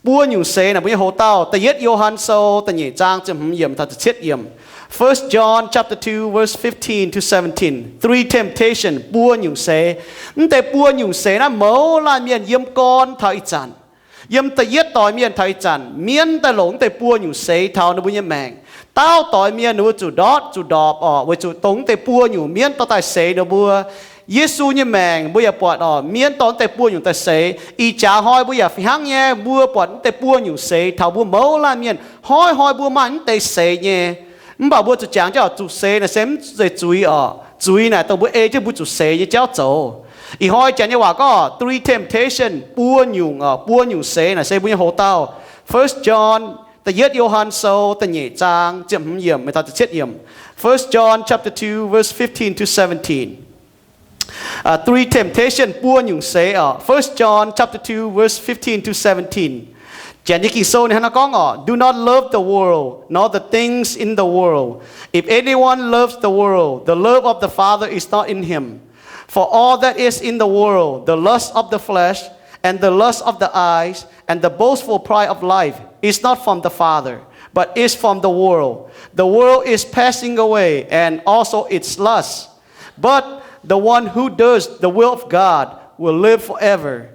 Buo nyungc seix naaic mbuo nyei houx-daauh, da'yietv Yo^han Sou da'nyeic zaang ziepc hmz yiemc taux ziepc cietv yiemc. First John chapter two, verse fifteen to seventeen. Three temptation, buo nyungc seix. Mv deix buo nyungc seix naaiv mouz laanh mienh yiem gorn taux ih zanc, yiem da'yietv doix mienh taux ih zanc, mienv daaih longc mv deix buo nyungc seix taux ninh mbuo nyei maengc. Daauv doix mienh ninh mbuo zuqc ndortv zuqc ndorpc oc, weic zuqc dongh mv deix buo nyungc mienv dorh daaih seix ninh mbuo. Yesu nyei maengc mbuo yaac buatc oc, mienv dorh mv deix buo nyungc daaih seix. Ih jaax hnoi mbuo yaac fih hnangv nyei, mbuo buatc mv deix buo nyungc seix taux mbuo mouz laanh mienh. Hnoi-hnoi mbuo maaih mv deix seix nyei. Mv baac mbuo zuqc jangx jienv oc, zuqc seix naaic se mv zeiz zuiz oc. Zuiz naaic dongh mbuo ei jienv mbuo zuqc seix nyei jauv zoux. Ih hnoi janx nyei waac gorngv three temptation, buo nyungc oc, buo nyungc seix naaic se mbuo nyei houx-daauh. First John, da'yietv Yo^han Sou da'nyeic zaang ziepc hmz yiemc mingh taux ziepc cietv yiemc. First John chapter two, verse fifteen to seventeen. Uh, three temptation, buo nyungc seix oc. First John chapter two, verse fifteen to seventeen. Janx nyei Ging-Sou ninh hnangv naaiv gorngv oc, "Do not love the world, nor the things in the world. If anyone loves the world, the love of the Father is not in him. For all that is in the world, the lust of the flesh, and the lust of the eyes, and the boastful pride of life, is not from the Father, but is from the world. The world is passing away, and also its lust. But the one who does the will of God will live forever."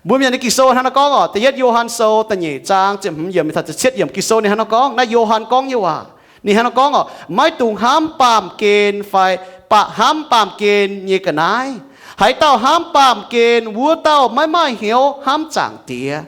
Mbuo Mienh nyei Ging-Sou hnangv naaiv gorngv oc, da'yietv Yo^han Sou da'nyeic zaang ziepc hmz yiemc mingh taux ziepc cietv yiemc. Ging-Sou ninh hnangv naaiv gorngv, naaiv Yo^han gorngv nyei waac. Ninh hnangv naaiv gorngv oc, "Maiv dungx hnamv baamh gen fai baqc hnamv baamh gen nyei ga'naaiv. Haaix dauh hnamv baamh gen, wuov dauh maiv maaih hnyouv hnamv Zaangc Diex.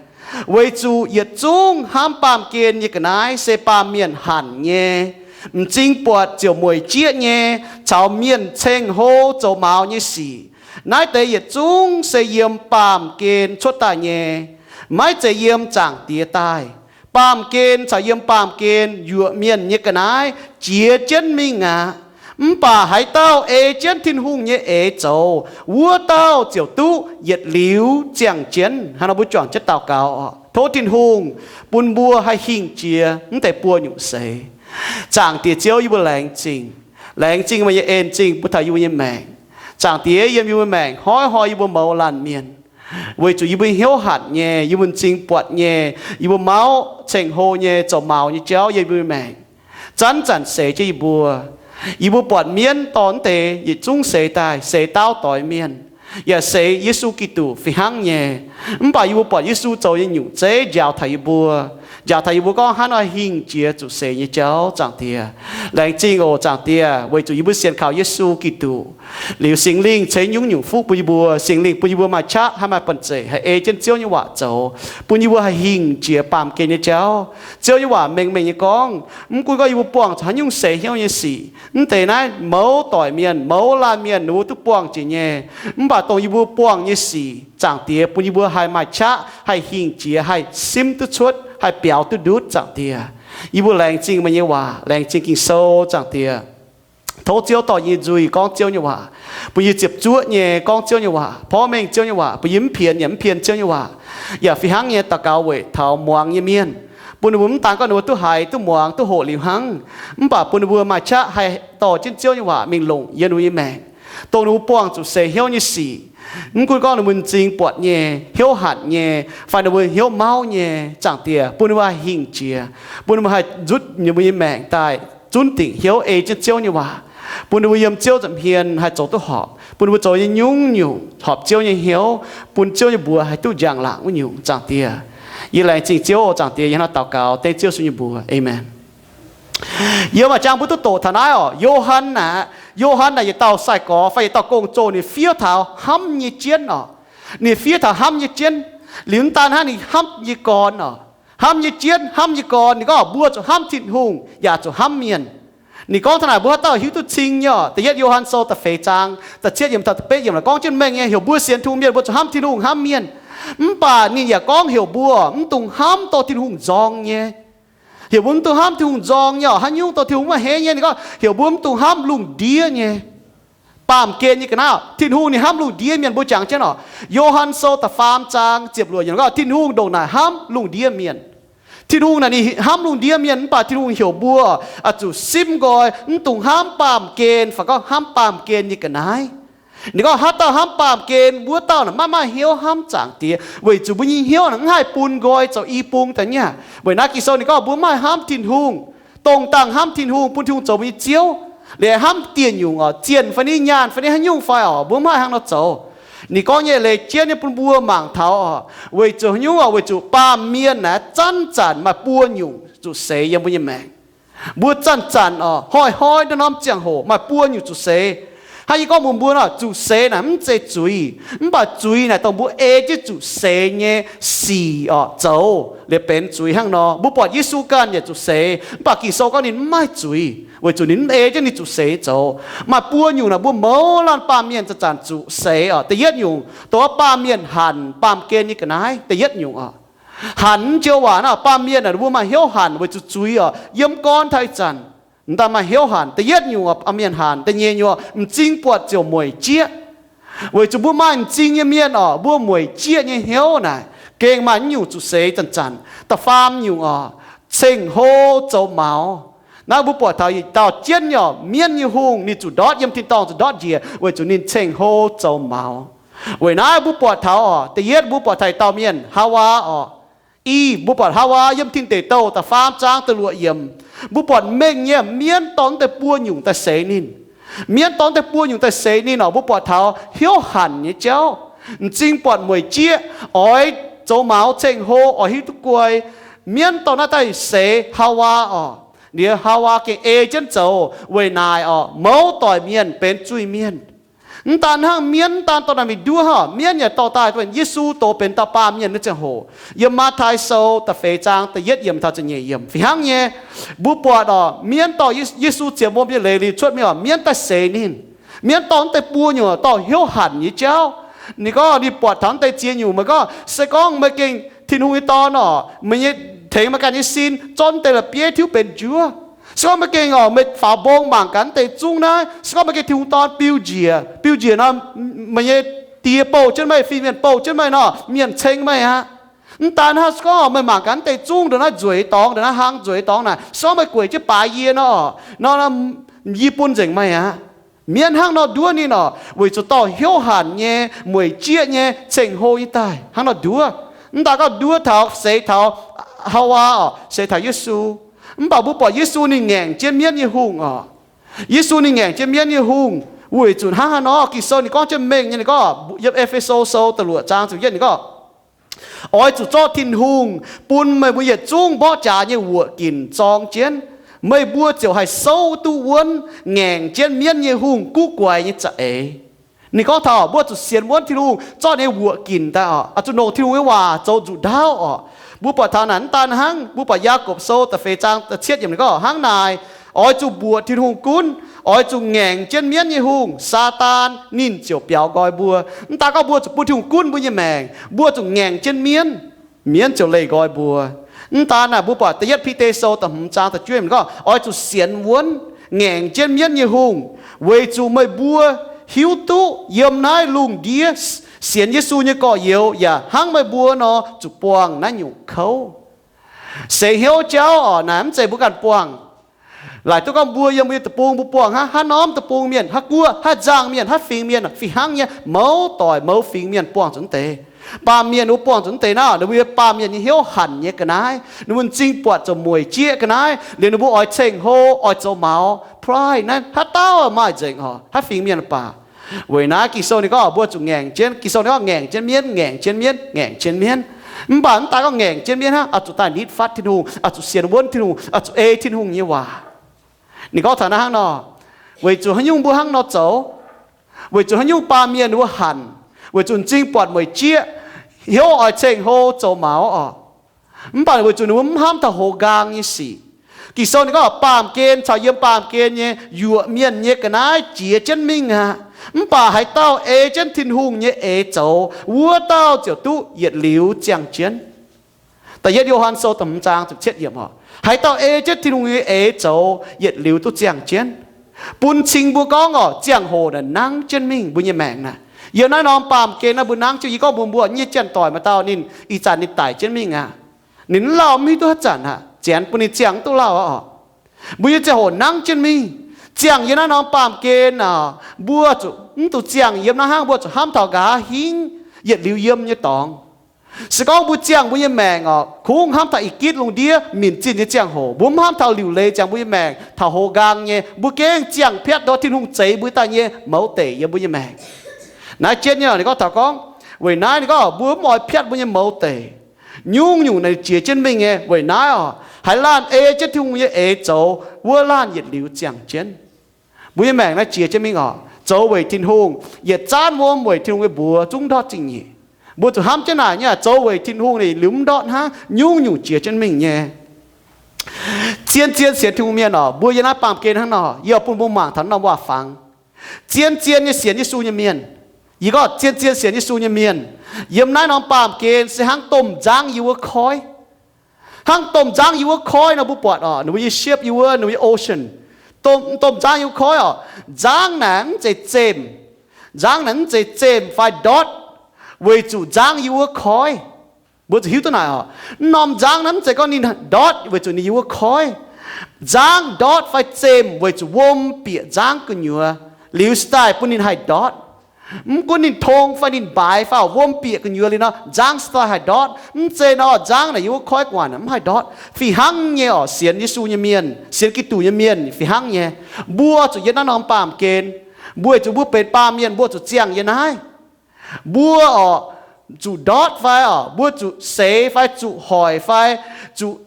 Weic zuqc yietc zungv hnamv baamh gen nyei ga'naaiv se baamh mienh hanc nyei, m'zing buatc ziouc mueic jieqv nyei, caux mienh ceng-hlo zoux maux nyei sic. Naaiv deix yietc zungv se yiem baamh gen cuotv daaih nyei, maiv zeiz yiem Zaangc Diex daaih. Baamh gen caux yiem baamh gen yuoqc mienh nyei ga'naaiv jiex jienv mingh aqv. Mv baac haaix dauh ei jienv Tin-Hungh nyei eix zoux, wuov dauh ziouc duqv yietc liuz ziangh jienv." Hnangv nor mbuo juangc jienv daux gaux oc. Tov Tin-Hungh bun mbuo haih hingh jiex mv deix buo nyungc seix. Zaangc Diex Ziouv, yie mbuo laengz zingh. Laengz zingh meih nyei en zingh bun taux yie mbuo nyei maengc. Zaangc Diex, yiem yie mbuo maengc hnoi-hnoi yie mbuo mouz laanh mienh, weic zuqc yie mbuo hnyouv hatc nyei, yie mbuo m'zing buatc nyei, yie mbuo mauv ceng-hlo nyei, zoux maux nyei jauv yiem yie mbuo maengc zanc-zanc seix jienv yie mbuo. Yie mbuo buatc mienv dorh mv deix yietc zungv seix daaih, seix daauv doix mienh, yaac seix Yesu Giduc fih hnangv nyei. Mv baac yie mbuo buatc Yesu zoux nyei nyungc zeiv njaaux taux yie mbuo, njaaux taux yie mbuo gorngv hnangv nor hingh jiex zuqc seix nyei jauv. Zaangc Diex, laengz zingh oc Zaangc Diex, weic zuqc yie mbuo sienx kaux Yesu Giduc. Liuz Singx Lingh ceix nyungc-nyungc fuqv bun yie mbuo. Singx Lingh bun yie mbuo maaih qaqv haih maaih banh zeic haih ei jienv Ziouv nyei waac zoux, bun yie mbuo haih hingh jiex baamh gen nyei jauv. Ziouv nyei waac mengh mengh nyei gorngv, mv gunv gorngv yie mbuo buangh zuqc haaix nyungc seix hnyouv nyei sic, mv deix naaiv mouz doic mienh, mouz laanh mienh ninh mbuo duqv buangh jiex nyei. Mv baac dongh yie mbuo buangh nyei sic, Zaangc Diex, bun yie mbuo haih maaih qaqv haih hingh jiex, haih simv duqv cuotv, haih biaux duqv ndutv. Zaangc Diex, yie mbuo laengz zingh meih nyei waac, laengz zingh Ging-Sou. Zaangc Diex, tov Ziouv dorh yie nyei nzuih gorngv Ziouv nyei waac, bun yie ziepc zuoqv nyei gorngv Ziouv nyei waac, porv mengh Ziouv nyei waac, bun yie mv pienx yaac mv pien Ziouv nyei waac, yaac fih hnangv nyei daux gaux weic taux muangx nyei mienh, bun ninh mbuo mv daan gorngv ninh mbuo duqv haiz duqv muangx duqv hoqc liuz hnangv, mv baac bun ninh mbuo maaih qaqv haih dorh jienv Ziouv nyei waac mingh longc yiem ninh mbuo nyei maengc, dongh ninh mbuo buangh zuqc seix hnyouv nyei sic, mv gunv gorngv ninh mbuo m'zing buatc nyei, hnyouv hatc nyei, fai ninh mbuo hnyouv mauv nyei, Zaangc Diex, bun ninh mbuo haih hingh jiex, bun ninh mbuo haih nzutv ninh mbuo nyei maengc daaih zunv dingc hnyouv ei jienv Ziouv nyei waac, bun ninh mbuo yiem Ziouv nza'hmien haih zoux duqv horpc, bun ninh mbuo zoux nyei nyungc-nyungc horpc Ziouv nyei hnyouv, bun Ziouv nyei mbuox haih duqv njang-laangc wuov nyungc. Zaangc Diex, yie laengz zingh Ziouv oc. Zaangc Diex, yie hnangv naaiv daux gaux dengv Ziouv Yesu nyei mbuox, aamen. Yie maaih jangx mbuo duqv doqc taux naaiv oc. Yo^han naaic, Yo^han naaic yietc dauh sai-gorx fai yietc dauh gong-zoh, ninh fiev taux hnamv nyei jienv oc. Ninh fiev taux hnamv nyei jienv. Liuz mv daan hnangv, ninh hnamv nyei gorn oc. Hnamv nyei jienv, hnamv nyei gorn. Ninh gorngv mbuo zuqc hnamv Tin-Hungh yaac zuqc hnamv mienh. Ninh gorngv taux naaic mbuo haaix dauh hiuv duqv cing nyei oc. Da'yietv Yo^han Sou da'feix zaang da'cietv yiemc taux da'betv yiemc gorngv jienv mengh nyei, heuc mbuo sienx Tin-Hungh mienh mbuo zuqc hnamv Tin-Hungh hnamv mienh. Mv baac ninh yaac gorngv heuc mbuo mv dungx hnamv dorh Tin-Hungh nzorng nyei. Heuc mbuo mv dungx hnamv Tin-Hungh nzorng nyei oc. Haaix nyungc dorh Tin-Hungh maiv hneiv nyei, ninh gorngv heuc mbuo mv dungx hnamv lungh ndiev nyei. Baamh gen nyei ga'naaiv, Tin-Hungh ninh hnamv lungh ndiev mienh mbuo jangx jienv oc. Yo^han Sou da'faam zaang ziepc luoqc yiemc gorngv Tin-Hungh ndongc naaic hnamv lungh ndiev mienh. Tin-Hungh naaic ninh hnamv lungh ndiev mienh, mv baac Tin-Hungh heuc mbuo oix zuqc simv nqoi, mv dungx hnamv baamh gen, fai gorngv hnamv baamh gen nyei ga'naaiv. Ninh gorngv haaix dauh hnamv baamh gen, wuov dauh naaic maiv maaih hnyouv hnamv Zaangc Diex, weic zuqc mbuo nyei hnyouv naaic mv haih bun nqoi zoux i bung daaih nyei aqv. Weic naaiv Ging-Sou ninh gorngv mbuo mv haih hnamv Tin-Hungh, dongh dangh hnamv Tin-Hungh, bun Tin-Hungh zoux mbuo nyei Ziouv, liuz hnamv dieh nyungc oc, zienh fai niv, nyaanh fai niv, haaix nyungc fai oc, mbuo mv haih hnangv nor zoux. Ninh gorngv nyei leiz jienv nyei bun mbuo mangc taux oc, weic zuqc haaix nyungc oc, weic zuqc baamh mienh naaic zanc-zanc maaih buo nyungc zuqc seix yiem mbuo nyei maengc. Mbuo zanc-zanc oc, hnoi-hnoi naaiv norm ziangh hoc maaih buo nyungc zuqc seix. Hnangv yie gorngv mbuox mbuo nor, zuqc seix naaic mv zeiz zuiz, mv baac zuiz naaic dongh mbuo ei jienv zuqc seix nyei sic oc zoux liuz benx zuiz hnangv nor. Mbuo buatc Yesu ganh yaac zuqc seix, mv baac Ging-Sou gorngv ninh mv maaih zuiz, weic zuqc ninh mv ei jienv ninh zuqc seix zoux. Maaih buo nyungc naaic mbuo mouz laanh baamh mienh zanc-zanc zuqc seix oc. Da'yietv nyungc, dongh wuov baamh mienh hanc baamh gen nyei ga'naaiv, da'yietv nyungc oc. Hanc joux waac naaic, baamh mienh naaic mbuo maaih hnyouv hanc weic zuqc zuiz oc, yiem gorn taux ih zanc, m'daaih maaih hnyouv hanc. Da'yietv nyungc oc, baamh mienh hanc. Da'nyeic nyungc oc, m'zing buatc ziouc mueic jieqv. Weic zuqc mbuo maaih m'zing nyei mienh oc, mbuo mueic jieqv nyei hnyouv naaic gengh maaih nyungc zuqc seix zanc-zanc. Da'faam nyungc oc, ceng-hlo zoux maux. Naaiv mbuo buatc taux yietc dauh jienv nyei oc, mienv nyei hungh, ninh zuqc ndortv yiem tin-dorngh zuqc ndortv njiec weic zuqc ninh ceng-hlo zoux maux. Weic naaiv mbuo buatc taux oc, da'yietv mbuo buatc taux dauh mienh Haawaa oc. I, mbuo buatc Haawaa yiem Tin Deic Douh da'faam zaang da'luoqc yiemc. Mbuo buatc mengh nyei mienv dorh naaiv deix buo nyungc daaih seix ninh. Mienv dorh naaiv deix buo nyungc daaih seix ninh oc, mbuo buatc taux hnyouv hanc nyei jauv. M'zing buatc mueic jieqv, oix zoux maux ceng-hlo, oix hiuv duqv guai. Mienv dorh naaiv daaih seix Haawaa oc. Liuz Haawaa gengh ei jienv zoux weic naaic oc, mouz doic mienh benx zuiz-mienh. Mv daan hnangv mienv, mv daan dorh naaic mingh nduov hnangv, mienv yaac dorh daaih Yesu doz benx dauh baamh mienh nyei ziangh hoc. Yiem Matv^tai Sou da'feix zaang da'yietv yiemc taux da'nyeic yiemc fih hnangv nyei. Mbuo buatc oc, mienv dorh Ye-, Yesu ziec wuom nyei leiz liuz cuotv mingh oc, mienv daaih seix ninh. Mienv dorh naaiv deix buo nyungc dorh hnyouv hanc nyei jauv. Ninh gorngv ninh buatc taux naaiv deix ziex nyungc, meih gorngv se gorngv meih gengh Tin-Hungh nyei Dorn oc, meih nyei, tengx meih ganh nyei sin zorqv naaiv deix la'bieiv tiuv benx njuov. Se gorngv meih gengh oc, meih faaux mbong mangc gaax naaiv deix zungv naaiv, se gorngv meih gengh Tin-Hungh Dorn biux njiec, biux njiec nor, meih nyei Die bouh jienv meih, fin-mienh bouh jienv meih nor, mienh ceng meih aqv. Mv daan hnangv, se gorngv meih mangc gaax naaiv deix zungv ndongc naaiv nzueic dorngx, ndongc naaiv hlang nzueic dorngx naaic, se gorngv meih gueic jienv baaix yie nor, nor, yie bun nzengc meih aqv. Mienv hnangv nor nduov ninh oc, weic zuqc dorh hnyouv hanc nyei, mueic jieqv nyei, ceng-hlo nyei daaih hnangv nor nduov. Mv daan gorngv nduov taux, seix taux Haawaa oc, seix taux Yesu. Mv baac mbuo buatc Yesu ninh ngaengc jienv mienv nyei hungh oc. Yesu ninh ngaengc jienv mienv nyei hungh weic zuqc hnangv haaix nor? Ging-Sou ninh gorngv jienv mengh nyei, ninh gorngv yiem E^fe^so Sou da'luoqc zaang ziepc yietv ninh gorngv, oix zuqc zorqv Tin-Hungh bun meih mbuo yietc zungv mborqv jaax nyei wuoqc ginc zorng jienv, meih mbuo ziouc haih souv duqv wuonv ngaengc jienv mienv nyei hungh guv guaix nyei za'eix. Ninh gorngv taux mbuo zuqc sienx wuonv Tin-Hungh zorqv ninh nyei wuoqc ginc daaih oc, oix zuqc longc Tin-Hungh nyei waac zoux nzuqc ndaauv oc. Mbuo buatc taux naaic mv daan hnangv, mbuo buatc Yaagorpc Sou da'feix zaang da'cietv yiemc ninh gorngv, hnangv naaic, oix zuqc mbuoqc Tin-Hungh gunv, oix zuqc ngaengc jienv mienv nyei hungh, Saadaan, ninh ziouc biaux nqoi mbuo. Mv daan gorngv mbuo zuqc bun Tin-Hungh gunv mbuo nyei maengc, mbuo zuqc ngaengc jienv mienv, mienv ziouc leih nqoi mbuo. Mv daan naaic, mbuo buatc da'yietv Bide Sou da'hmz zaang da'juov yiemc ninh gorngv, oix zuqc sienx wuonv ngaengc jienv mienv nyei hungh, weic zuqc meih mbuo hiuv duqv yiem naaiv lungh ndiev sienx Yesu nyei gorx-youz yaac hnangv meih mbuo nor zuqc buangh naaiv nyungc kouv. Seix hnyouv jauv oc, naaic mv zeiz mbuo ganh buangh. Laaic duqv gorngv mbuo yiem mbuo nyei deic-bung mbuo buangh hnangv, haaix norm deic-bung mienh, haaix guoqv, haaix nzangh mienh, haaix fingx mienh, fih hnangv nyei, mouz doic mouz fingx mienh buangh zuqc naaiv deix. Baamh mienh wuov buangh zuqc naaiv deix naaiv, ninh mbuo baamh mienh nyei hnyouv hanc nyei ga'naaiv, ninh mbuo m'zing buatc zoux mueic jieqv ga'naaiv, liuz ninh mbuo oix ceng-hlo, oix zoux maux, pride naaiv, haaix dauh maaih nzengc oc, haaix fingx mienh baac. Weic naaiv Ging-Sou ninh gorngv mbuo zuqc ngaengc jienv, Ging-Sou ninh gorngv ngaengc jienv mienv, ngaengc jienv mienv, ngaengc jienv mienv. Mv baac mv daan gorngv ngaengc jienv mienv hnangv, oix zuqc daaih nitv fatv Tin-Hungh, oix zuqc sienx wuonv Tin-Hungh, oix zuqc ei Tin-Hungh nyei waac. Ninh gorngv taux naaiv hnangv nor, weic zuqc haaix nyungc mbuo hnangv nor zoux? Weic zuqc haaix nyungc baamh mienh wuov hanc? Weic zuqc m'zing buatc mueic jieqv, hnyouv oix ceng-hlo zoux maux oc. Mv baac weic zuqc ninh mbuo mv hnamv taux hoz nqaang nyei sic. Ging-Sou ninh gorngv baamh gen caux yiem baamh gen nyei yuoqc mienh nyei ga'naaiv jiex jienv mingh aqv. Mv baac haaix dauh ei jienv Tin-Hungh nyei eix zoux, wuov dauh ziouc duqv yietc liuz ziangh jienv. Da'yietv Yo^han Sou da'hmz zaang ziepc cietv yiemc oc. Haaix dauh ei jienv Tin-Hungh nyei eix zoux, yietc liuz duqv ziangh jienv. Bun cing mbuo gorngv oc, ziangh hoc naaic nangv jienv mingh mbuo nyei maengc naaic. Yiem naaiv norm baamh gen naaiv mbuo nangv jienv, yie gorngv mbuox mbuo, nyei janx-doic maaih dauh ninh ih zanc ninh daic jienv mingh aqv. Ninh mv lauh mv hiuv duqv haaix zanc aqv, ziangx bun ninh ziangh mv duqv lauh aqv oc. Mbuo nyei ziangh hoc nangv jienv mingh. Ziangh yiem naaiv norm baamh gen aah, mbuo zuqc mv dungx ziangh yiem naaiv hnangv. Mbuo zuqc hnamv taux nqa'haav hingv yietc liuz yiem nyei dorngx. Se gorngv mbuo ziangh mbuo nyei maengc oc, kungx hnamv taux ih gitv lungh ndiev minc zinh nyei ziangh hoc. Mbuo mv hnamv taux liuc leiz ziangx mbuo nyei maengc taux hoz nqaang nyei. Mbuo gengh ziangh piatv ndortv Tin-Hungh zeix mbuo daaih nyei mouz deic yiem mbuo nyei maengc. Naaiv jienv nyei ninh gorngv taux gorngv, weic naaiv ninh gorngv mbuo mv oix piatv mbuo nyei mouz deic. Nyungc-nyungc naaic jiex jienv mingh nyei. Weic naaiv oc, haaix laanh ei jienv Tin-Hungh nyei eix zoux, wuov laanh yietc liuz ziangh jienv. Mbuo nyei maengc naaiv jiex jienv mingh oc, zoux weic Tin-Hungh, yietc zaanv wuom weic Tin-Hungh nyei mbuox zungv ndortv zingh nyeic. Mbuo zuqc hnamv jienv naaic nyei, zoux weic Tin-Hungh naaic liuz mv ndortv hnangv, nyungc-nyungc jiex jienv mingh nyei. Zien-zien sienx Tin-Hungh mienh oc, mbuo yiem naaiv baamh gen hnangv nor, yie bun mbuo mangc taux norm waac-fangx. Zien-zien nyei sienx Yesu nyei mienh, yie gorngv zien-zien sienx Yesu nyei mienh yiem naaiv norm baamh gen se hnangv domh nzangv yiem wuov koiv. Hnangv domh nzangv yiem wuov koiv nor, mbuo buatc oc, ninh mbuo nyei ship yiem wuov, ninh mbuo nyei ocean. Domh, domh nzangv yiem wuov koiv oc, nzangv naaic mv zeiz zemh. Nzangv naaic mv zeiz zemh fai ndortv, weic zuqc nzangv yiem wuov koiv. Mbuo zuqc hiuv duqv naaic oc, mv norm nzangv naaiv mv zeiz gorngv ninh ndortv weic zuqc ninh yiem wuov koiv. Nzangv ndortv fai zemh weic zuqc wuom bieqc nzangv gu'nyuoz liuz se daaih bun ninh haih ndortv. Mv gunv ninh tong fai ninh mbaaix fai oc, wuom bieqc gu'nyuoz liuz nor, nzangv se daaih haih ndortv. Mv zeiz nor, nzangv naaic yiem wuov koiv gu'nguaaic mv haih ndortv. Fih hnangv nyei oc, sienx Yesu nyei mienh, sienx Giduc nyei mienh fih hnangv nyei. Mbuo zuqc yiem naaiv norm baamh gen, mbuo zuqc, mbuo benx baamh mienh, mbuo zuqc ziangh yiem naaiv. Mbuo oc, zuqc ndortv fai oc, mbuo zuqc seix fai zuqc hoic fai zuqc,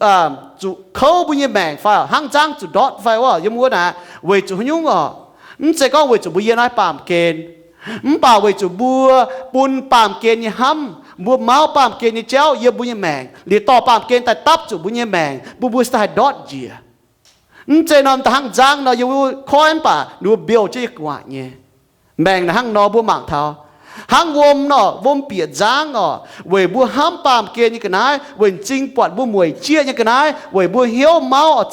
zuqc kouv mbuo nyei maengc fai oc, hnangv nzangv zuqc ndortv fai wuov, yiem wuov naaic, weic zuqc haaix nyungc oc? Mv zeiz gorngv weic zuqc mbuo yiem naaiv baamh gen, mv baac weic zuqc mbuo bun baamh gen nyei hnamv, mbuo mauv baamh gen nyei jauv yiem mbuo nyei maengc, liuz dorh baamh gen daaih dapv zuqc mbuo nyei maengc, bun mbuo se daaih haih ndortv njiec. Mv zeiz norm da'hnangv nzangv nor, yiem wuov koiv mv baac ninh mbuo mbiouh jienv yiem gu'nguaaic nyei. Maengc naaic hnangv nor mbuo mangc taux, hnangv wuom nor, wuom bieqc nzangv oc, weic mbuo hnamv baamh gen nyei ga'naaiv, weic m'zing buatc mbuo mueic jieqv nyei ga'naaiv, weic mbuo hnyouv mauv,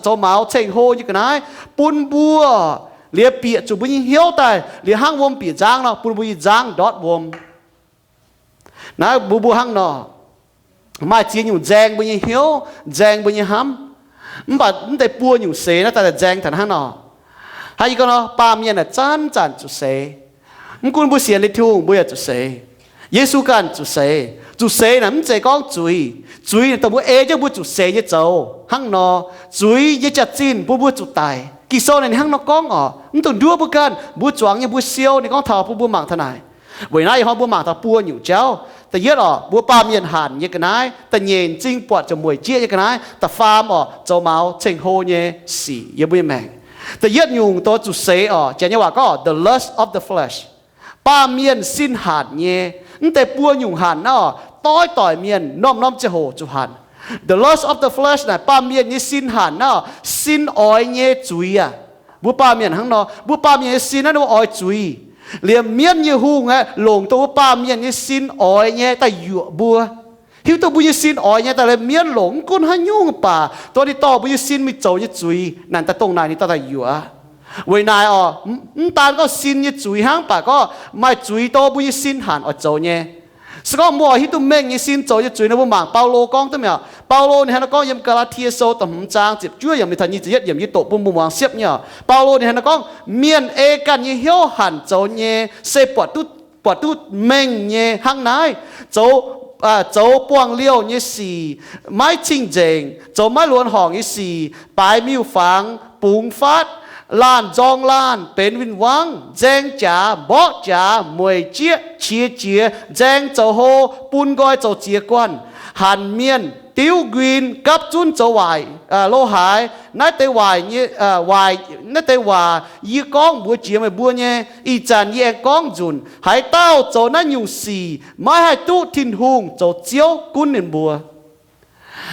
zoux maux ceng-hlo nyei ga'naaiv, bun mbuo liuz bieqc zuqc mbuo nyei hnyouv daaih liuz hnangv wuom bieqc nzangv nor, bun mbuo nyei nzangv ndortv wuom. Naaiv mbuo, mbuo hnangv nor, maaih ziex nyungc nzaeng mbuo nyei hnyouv, nzaeng mbuo nyei hnamv. Mv baac mv deix buo nyungc seix naaiv daaih nzaeng taux hnangv nor. Hnangv yie gorngv nor, baamh mienh naaic zanc-zanc zuqc seix. Mv gunv mbuo sienx liuz Tin-Hungh mbuo yaac zuqc seix. Yesu ganh zuqc seix. Zuqc seix naaic mv zeiz gorngv zuiz. Zuiz naaic dongh mbuo ei jienv mbuo zuqc seix nyei zoux hnangv nor. Zuiz nyei jaax-zinh bun mbuo zuqc daic. Ging-Sou naaic ninh hnangv nor gorngv oc. Mv dungx nduov mbuo ganh, mbuo zuangx nyei mbuo siou ninh gorngv taux bun mbuo mangc taux naaic. Weic naaiv ih hnoi mbuo mangc taux buo nyungc jauv. Da'yietv oc, mbuo baamh mienh hanc nyei ga'naaiv. Da'nyeic, m'zing buatc ziouc mueic jieqv nyei ga'naaiv. Da'faam oc, zoux maux ceng-hlo nyei sic yiem mbuo nyei maengc. Da'yietv nyungc dongh zuqc seix oc, Janx nyei waac gorngv the lust of the flesh. Baamh mienh sin hanc nyei. Mv deix buo nyungc hanc naaiv oc, doix doic mienh norm-norm ziangh hoc zuqc hanc. The lust of the flesh naaic baamh mienh nyei sin hanc naaiv oc, sin oix nyei zuiz aac. Mbuo baamh mienh hnangv nor, mbuo baamh mienh nyei sin naaiv ninh mbuo oix zuiz. Liemh mienv nyei hungh aeqv, longc dongh mbuo baamh mienh nyei sin oix nyei daaih yuoqc mbuo. Hiuv duqv mbuo nyei sin oix nyei daaih liemh mienv longc, mv gunv haaix nyungc baac dongh ninh dorh mbuo nyei sin mingh zoux nyei zuiz naaic, daaih dongh naaic ninh daaih daaih yuoqc. Weic naaic oc, mv daan gorngv sin nyei zuiz hnangv, mv baac gorngv maaih zuiz dongh mbuo nyei sin hanc oix zoux nyei. Se gorngv mbuo oix hiuv duqv mengh nyei sin zoux nyei zuiz nor, mbuo mangc Baulo gorngv duqv mi'aqv. Baulo ninh hnangv naaiv gorngv yiem Gaa^laa^tie Sou da'hmz zaang ziepc juov yiemc mingh taux nyic ziepc yietv yiemc, yie doqc bun mbuo muangx siepv nyei oc. Baulo ninh hnangv naaiv gorngv, mienh ei ganh nyei hnyouv hanc zoux nyei se buatc duqv, buatc duqv mengh nyei hnangv naaiv, zoux, zoux buangh liouh nyei sic, maiv cing-nzengc, zoux maiv luonx horngc nyei sic, baaix miuc-fangx, bungx fatv, laanh nzorng laanh, benx win-wangv, nzaeng jaax, mborqv jaax, mueic jieqv, qiex jiez, nzaeng zoux hlo, bun nqoi zoux ziex guanh, hanc mienh, diuv nquin, gapv zunv zoux waaic lo haaix. Naaiv deix waaic nyei, waaic, naaiv deix waac yie gorngv mbuox jiex meih mbuo nyei. Ih zanc yie aengx gorngv nzunc. Haaix dauh zoux naaiv nyungc sic maiv haih duqv Tin-Hungh zoux Ziouv gunv ninh mbuo.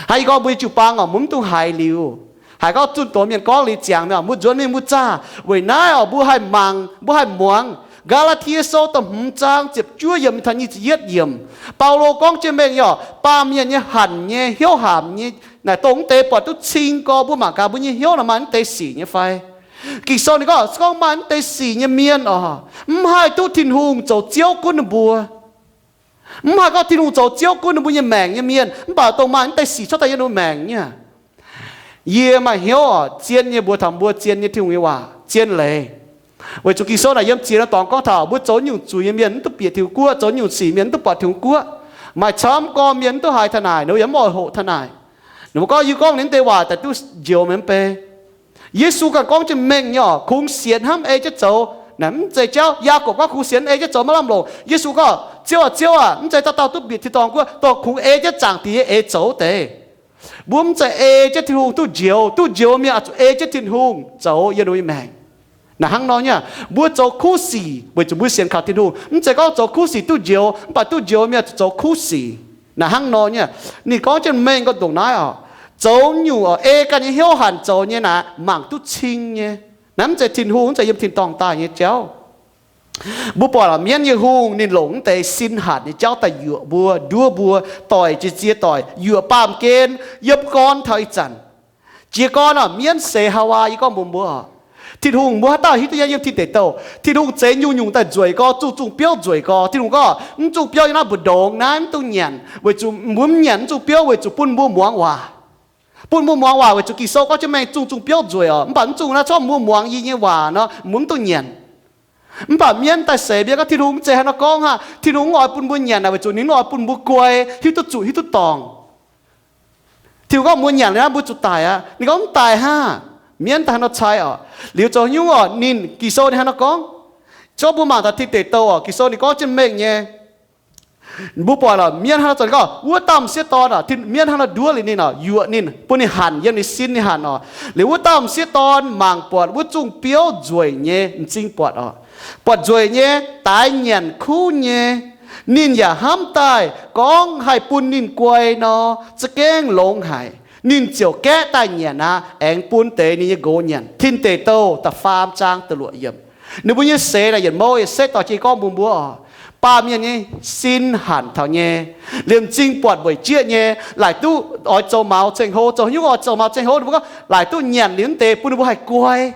Hnangv yie gorngv mbuo nyei jiu-baang oc, mbuo mv dungx haiz liuz, haiz gorngv zunh doz mienh gorngv liuz ziangx mi'aqv, mbuo nzuonx mingh mbuo zaah. Weic naaiv oc, mbuo haih mangc, mbuo haih muangx. Gaa^laa^tie Sou da'hmz zaang ziepc juov yiemc mingh taux nyic ziepc yietv yiemc, Baulo gorngv jienv mengh nyei oc, baamh mienh nyei hanc nyei hnyouv hanc nyei naaic dongh mv deix buatc duqv cing gorx. Mbuo mangc gaax mbuo nyei hnyouv naaic maaih mv deix sic nyei fai? Ging-Sou ninh gorngv, se gorngv maaih mv deix sic nyei mienh oc, mv haih duqv Tin-Hungh zoux Ziouv gunv ninh mbuo. Mv haih gorngv Tin-Hungh zoux Ziouv gunv ninh mbuo nyei maengc nyei mienh, mv baac dongh maaih mv deix sic cuotv daaih yiem ninh mbuo maengc nyei aqv. Yie maaih hnyouv oc, zien nyei mbuox taux mbuo zien nyei Tin-Hungh nyei waac, zien leiz. Weic zuqc Ging-Sou naaic yiem ziex norm dorngx gorngv taux mbuo zoux nyungc zuiz nyei mienh mv duqv bieqc Tin-Hungh guoqv, zoux nyungc sic mienh mv duqv buatc Tin-Hungh guoqv. Maaih camv gormx mienh mv duqv haiz taux naaic, ninh mbuo yaac mv oix hoqc taux naaic. Ninh mbuo gorngv, yie gorngv ninh mv deix waac daaih duqv njoux meih mv bei. Yesu ganh gorngv jienv mengh nyei oc, kungx sienx hnamv ei jienv zoux. Naaic mv zeiz jauv. Yaagorpc gorngv kungx sienx ei jienv zoux maiv lamh longc. Yesu gorngv, Ziouv aah, Ziouv aah, mv zeiz dauh dauh duqv bieqc Tin-Dorngh guoqv, dongh kungx ei jienv zaangc Diex nyei eix zoux deix. Mbuo mv zeiz ei jienv Tin-Hungh duqv njoux. Duqv njoux mienh oix zuqc ei jienv Tin-Hungh zoux yiem ninh nyei maengc. Naaic hnangv nor nyei, mbuo zoux kuv sic weic zuqc mbuo sienx kaux Tin-Hungh. Mv zeiz gorngv zoux kuv sic duqv njoux, mv baac duqv njoux mienh oix zuqc zoux kuv sic. Naaic hnangv nor nyei, ninh gorngv jienv mengh gorngv ndongc naaiv oc, zoux nyungc oc, ei ganh nyei hnyouv hanc zoux nyei naaic mangc duqv cing nyei. Naaiv mv zeiz Tin-Hungh, mv zeiz yiem tin-dorngh daaih nyei jauv. Mbuo buatc oc, mienv nyei hungh ninh longc mv deix sin hanc nyei jauv daaih yuoqc mbuo, nduov mbuo, doic jiex ziex doic, yuoqc baamh gen, yiem gorn taux ih zanc. Jiez gorn oc, mienv seix Haawaa, yie gorngv mbuox mbuo oc, Tin-Hungh, mbuo haaix dauh hiuv duqv yiem, yiem Tin Deic Douh, Tin-Hungh zeix nyungc-nyungc daaih nzueic gorx, zungh zungh biouv nzueic gorx. Tin-Hungh gorngv, mv zungh biouv yiem naaiv mbu'ndongx naaiv mv duqv nyanc, weic zuqc mbuo mv nyanc mv zungh biouv weic zuqc bun mbuo muangx waac. Bun mbuo muangx waac weic zuqc Ging-Sou gorngv jienv mengh zungh zungh biouv nzueic oc. Mv baac mv zungh naaiv corc mbuo muangx yie nyei waac nor, mbuo mv duqv nyanc. Mv baac mienv daaih seix mbuo gorngv, Tin-Hungh mv zeiz haaix nor gorngv aqv. Tin-Hungh mv oix bun mbuo nyanc naaic weic zuqc ninh mv oix bun mbuo guai, hiuv duqv zuqc, hiuv duqv dorngc. Tin-Hungh gorngv mbuo nyanc liuz naaiv mbuo zuqc daic aqv. Ninh gorngv mv daic hnangv. Mienv daaih haaix nor cai oc. Liuz zoux nyungc oc, ninh Ging-Sou ninh haaix nor gorngv? Zorqv mbuo mangc taux Tin Deic Douh oc, Ging-Sou ninh gorngv jienv mengh nyei. Mbuo buatc oc, mienv hnangv nor zoux ninh gorngv, wuov dauh m'sieqv dorn oc, mienv hnangv nor nduov liuz ninh oc, yuoqc ninh, bun ninh hanc yiem ninh sin ninh hanc oc. Liuz wuov dauh m'sieqv dorn mangc buatc wuov zungh biouv nzueic nyei, m'zing buatc oc. Buatc nzueic nyei, daix nyanc kuv nyei. Ninh yaac hnamv daaih gorngv haih bun ninh guai nor, za'gengh longx haic. Ninh ziouc gaeqv daaih nyanc aqv, aengx bun deix ninh nyei nqox nyanc. Tin Deic Douh da'faam zaang da'luoqc yiemc. Ninh mbuo nyei seix naaic yietc mouv yietc setv dorh jienv gorngv mbuox mbuo oc, baamh mienh nyei sin hanc taux nyei, liemh m'zing buatc mueic jieqv nyei, laaic duqv oix zoux maux ceng-hlo, zoux haaix nyungc oix zoux maux ceng-hlo, ninh mbuo gorngv laaic duqv nyanc liuz mv deix bun ninh mbuo haih guai.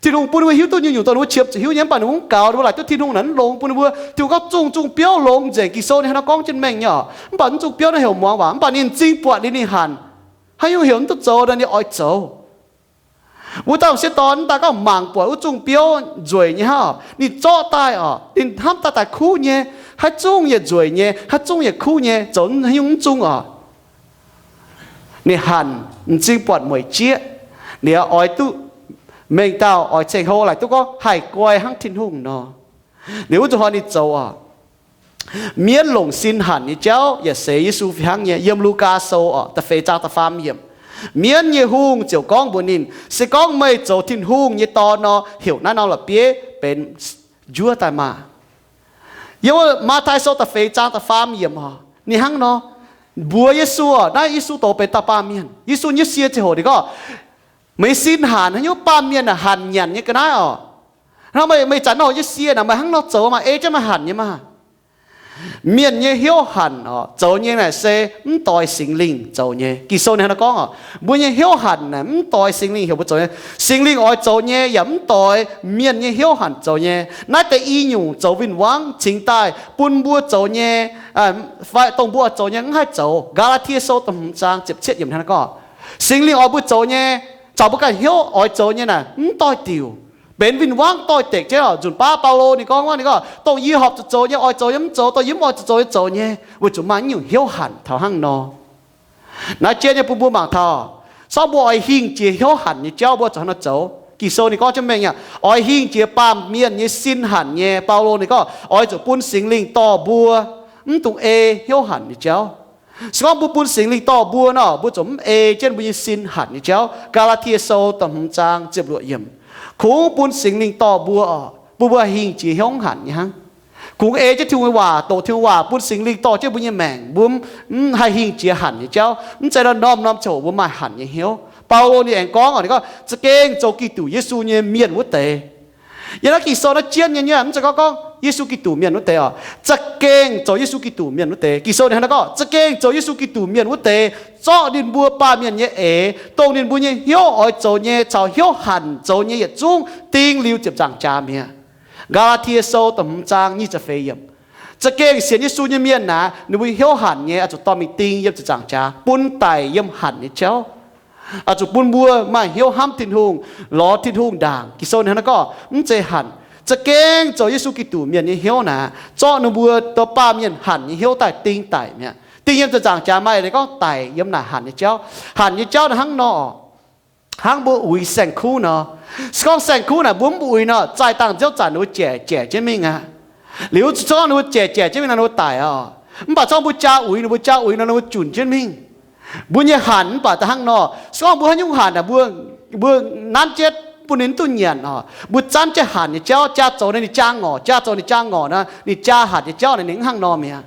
Tin-Hungh bun ninh mbuo hiuv duqv nyungc-nyungc dongh ninh mbuo qiemx zuqc hiuv nyei, mv baac ninh mbuo mv gaux, ninh mbuo laaic duqv Tin-Hungh naaic mv longx bun ninh mbuo. Tin-Hungh gorngv zungh zungh biouv longx nzengc. Ging-Sou ninh haaix nor gorngv jienv mengh nyei oc. Mv baac mv zungh biouv naaiv heuc muangx waac, mv baac ninh m'zing buatc liuz ninh hanc. Haaix nyungc heuc mv duqv zoux nor, ninh oix zoux. Wuov dauh m'sieqv dorn mv daaih gorngv mangc buatc wuov zungh biouv nzueic nyei hnangv oc, ninh zorqv daaih oc, ninh hnamv daaih daaih kuv nyei, haaix zungv yietc nzueic nyei, haaix zungv yietc kuv nyei, zoux haaix nyungc mv zungv oc. Ninh hanc, m'zing buatc mueic jieqv, liuz oix duqv mengh dauh oix ceng-hlo laaic duqv gorngv haih guai hnangv Tin-Hungh nor. Liuz wuov zuqc hnoi ninh zoux oc. Mienv longc sin hanc nyei jauv yaac seix Yesu fih hnangv nyei. Yiem Lugaa Sou oc, da'feix zaang da'faam yiemc. Mienv nyei hungh ziouc gorngv mbuox ninh, Se gorngv meih zoux Tin-Hungh nyei Dorn nor, heuc naaiv norm la'bieiv benx njuov daaih maah! Yiem Matv^taai Sou da'feix zaang da'faam yiemc oc, ninh hnangv nor mbuox Yesu oc. Naaiv Yesu dox benx dauh baamh mienh. Yesu nyei sie ziangh hoc ninh gorngv, Meih nyei sin hanc haaix nyungc? Baamh mienh aah, hanc nyanc nyei ga'naaiv oc. Hnangv meih, meih zanc nor nyei sie naaic, meih hnangv nor zoux maah, ei jienv meih hanc nyei maah! Mienh nyei hnyouv hanc oc, zoux nyei naaic se mv doix Singx Lingh zoux nyei. Ging-Sou ninh hnangv nor gorngv oc, mbuo nyei hnyouv hanc naaic mv doix Singx Lingh heuc mbuo zoux nyei. Singx Lingh oix zoux nyei yaac mv doix mienh nyei hnyouv hanc zoux nyei. Naaiv deix i nyungc zoux win-wangv cingx daaih bun mbuo zoux nyei, fai dongh mbuo oix zoux nyei mv haih zoux. Gaa^laa^tie Sou da'hmz zaang ziepc cietv yiemc hnangv nor gorngv, Singx Lingh oix mbuo zoux nyei, caux mbuo ganh hnyouv oix zoux nyei naaic mv doix-diuc, benx win-wangv doix-dekc jienv oc. Nzunc baav Baulo ninh gorngv wuov, ninh gorngv, Dongh yie horpc zuqc zoux nyei oix zoux nyei mv zoux, dongh yie mv oix zuqc zoux nyei zoux nyei. Weic zuqc maaih nyungc hnyouv hanc taux hnangv nor. Naaiv jienv nyei bun mbuo mangc taux, sortv mbuo oix hingh jiex hnyouv hanc nyei jauv mbuo zuqc hnangv nor zoux. Ging-Sou ninh gorngv jienv mengh aqv, oix hingh jiex baamh mienh nyei sin hanc nyei. Baulo ninh gorngv oix zuqc bun Singx Lingh dorh mbuo, mv dungx ei hnyouv hanc nyei jauv. Se gorngv mbuo bun Singx Lingh dorh mbuo nor, mbuo zuqc mv ei jienv mbuo nyei sin hanc nyei jauv. Gaa^laa^tie Sou da'hmz zaang ziepc luoqc yiemc. Kungx bun Singx Lingh dorh mbuo oc, bun mbuo hingh jiex hnyouv hanc nyei hnangv. Kungx ei jienv Tin-Hungh nyei waac, doqc Tin-Hungh waac, bun Singx Lingh dorh jienv mbuo nyei maengc, mbuo mv haih hingh jiex hanc nyei jauv. Mv zeiz norm-norm ziangh hoc mbuo maaih hanc nyei hnyouv. Baulo ninh aengx gorngv oc, ninh gorngv za'gengh zoux Giduc Yesu nyei mienh wuov deix. Yiem naaiv Ging-Sou naaiv jienv nyei, mv zeiz gorngv gorngv Yesu Giduc mienh wuov deix oc. Za'gengh zoux Yesu Giduc mienh wuov deix. Ging-Sou ninh hnangv naaiv gorngv, za'gengh zoux Yesu Giduc mienh wuov deix, zorqv ninh mbuo baamh mienh nyei eix, dongh ninh mbuo nyei hnyouv oix zoux nyei caux hnyouv hanc zoux nyei yietc zungv ding liuz ziepc nzaangc jaax mi'aqv. Gaa^laa^tie Sou da'hmz zaang nyic ziepc feix yiemc. Za'gengh sienx Yesu nyei mienh naaic, ninh mbuo hnyouv hanc nyei oix zuqc dorh mingh ding yiem ziepc nzaangc jaax, bun daic yiem hanc nyei jauv. Oix zuqc bun mbuo maaih hnyouv hnamv Tin-Hungh, lorz Tin-Hungh ndaangc. Ging-Sou ninh hnangv naaiv gorngv, mv zeiz hanc. Za'gengh zoux Yesu Giduc mienh nyei hnyouv naaic, zorqv ninh mbuo dongh baamh mienh hanc nyei hnyouv daaih ding daic mi'aqv. Ding yiem ziepc nzaangc jaax maaih leiz gorngv daic yiem naaic hanc nyei jauv. Hanc nyei jauv naaic hnangv nor, hnangv mbuo uix saeng-kuv nor. Se gorngv saeng-kuv naaic mbuo mv uix nor, zaih dangh nziouv zanc ninh mbuo jaic jaic jienv mingh aqv. Liuz se gorngv ninh mbuo jaic jaic jienv mingh nor, ninh mbuo daic oc. Mv baac se gorngv mbuo jaa uix, ninh mbuo jaa uix nor, ninh mbuo junc jienv mingh. Mbuo nyei hanc mv baac da'hnangv nor. Se gorngv mbuo haaix nyungc hanc naaic, mbuo, mbuo nanv jienv bun ninh mv duqv nyanc oc. Mbuo zanv jienv hanc nyei jauv, jaa zoux naaic ninh jaa ngorc, jaa zoux ninh jaa ngorc nor, ninh jaa hanc nyei jauv naaic ninh mv hnangv nor mi'aqv.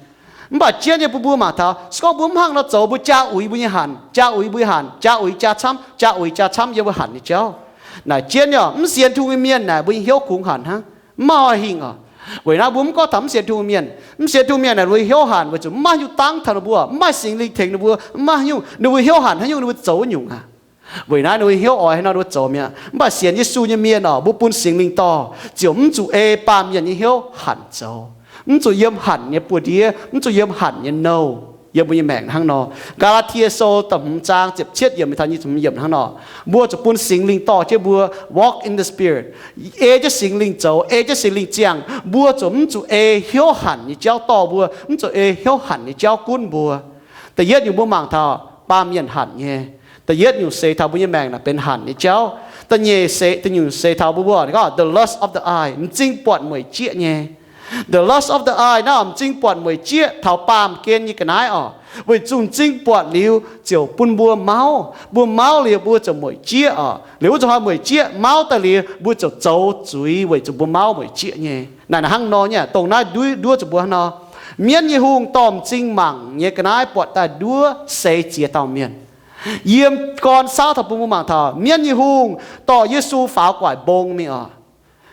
Mv baac jienv nyei bun mbuo mangc taux, se gorngv mbuo mv hnangv nor zoux, mbuo jaa uix mbuo nyei hanc, jaa uix mbuo nyei hanc, jaa uix jaa camv, jaa uix jaa camv yiem mbuo hanc nyei jauv. Naaic jienv nyei oc, mv sienx Tin-Hungh nyei mienh naaic mbuo nyei hnyouv kungx hanc hnangv, mv maaih hnoi hingh oc. Weic naaiv mbuo mv gorngv taux mv sienx Tin-Hungh mienh. Mv sienx Tin-Hungh mienh naaic ninh mbuo hnyouv hanc weic zuqc mv maaih haaix nyungc dangv taux ninh mbuo, mv maaih Singx Lingh tengx ninh mbuo, mv maaih haaix nyungc, ninh mbuo hnyouv hanc haaix nyungc ninh mbuo zoux wuov nyungc aqv. Weic naaiv ninh mbuo hnyouv oix haaix nor ninh mbuo zoux mi'aqv. Mv baac sienx Yesu nyei mienh oc, mbuo bun Singx Lingh dorh, ziouc mv zuqc ei baamh mienh nyei hnyouv hanc zoux, mv zuqc yiem hanc nyei buoz-ndiev, mv zuqc yiem hanc nyei nouh yiem mbuo nyei maengc hnangv nor. Gaa^laa^tie Sou da'hmz zaang ziepc cietv yiemc taux nyic ziepc hmz yiemc hnangv nor, mbuo zuqc bun Singx Lingh dorh jienv mbuo walk in the Spirit, ei jienv Singx Lingh zoux, ei jienv Singx Lingh ziangh. Mbuo zuqc mv zuqc ei hnyouv hanc nyei jauv dorh mbuo, mv zuqc ei hnyouv hanc nyei jauv gunv mbuo. Da'yietv nyungc mbuo mangc taux baamh mienh hanc nyei. Da'yietv nyungc seix taux mbuo nyei maengc naaic benx hanc nyei jauv. Da'nyeic seix, da'nyeic nyungc seix taux mbuo mbuo gorngv the lust of the eye, m'zing buatc mueic jieqv nyei. The lust of the eye naaiv m'zing buatc mueic jieqv taux baamh gen nyei ga'naaiv oc. Weic zuqc m'zing buatc liuz ziouc bun mbuo mauv. Mbuo mauv liuz mbuo ziouc mueic jieqv oc. Liuz wuov zuqc hnoi mueic jieqv mauv daaih liuz mbuo ziouc zoux zuiz weic zuqc mbuo mauv mueic jieqv nyei. Naaic hnangv nor nyei, dongh naaiv nduov zuqc mbuo hnangv nor. Mienv nyei hungh dorh m'zing mangc nyei ga'naaiv buatc daaih nduov seix ziex dauh mienh. Yiem gorn saauv taux bun mbuo mangc taux mienv nyei hungh dorh Yesu faaux gu'nguaaic mbong mingh oc.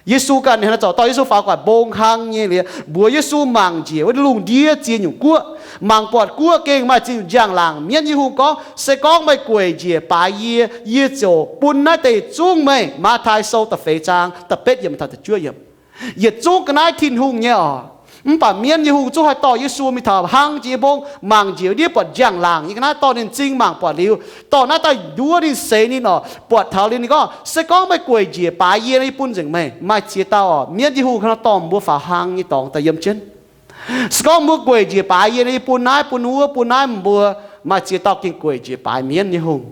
Yesu ganh ninh hnangv naaiv zoux, dorh Yesu faaux gu'nguaaic mbong hlang nyei liuz, mbuox Yesu mangc njiec wuov lungh ndiev ziex nyungc guoqv, mangc buatc guoqv gengh maaih ziex nyungc njang-laangc. Mienv nyei hungh gorngv, se gorngv meih gueic njiec baaix yie, yie ziouc bun naaiv deix zungv meih. Matv^tai Sou da'feix zaang da'betv yiemc taux da'juov yiemc. Yietc zungv ga'naaiv Tin-Hungh nyei oc. Mv baac mienv nyei hungh zungv haih dorh Yesu mingh taux hlang jiex nyei mbong, mangc njiec wuov ndiev buatc njang-laangc nyei ga'naaiv, dorh ninh m'zing mangc buatc liuz, dorh naaiv daaih nduov ninh, seix ninh oc. Buatc taux liuz ninh gorngv, se gorngv meih gueic njiec baaix yie, yie bun nzengc meih. Maaih ziex dauh oc, mienv nyei hungh hnangv nor dorh mbuo faaux hlang nyei dorngx daaih yiem jienv. Se gorngv mbuo gueic njiec baaix yie, yie bun naaiv bun wuov bun naaiv mbuo. Maaih ziex dauh gengh gueic njiec baaix mienv nyei hungh,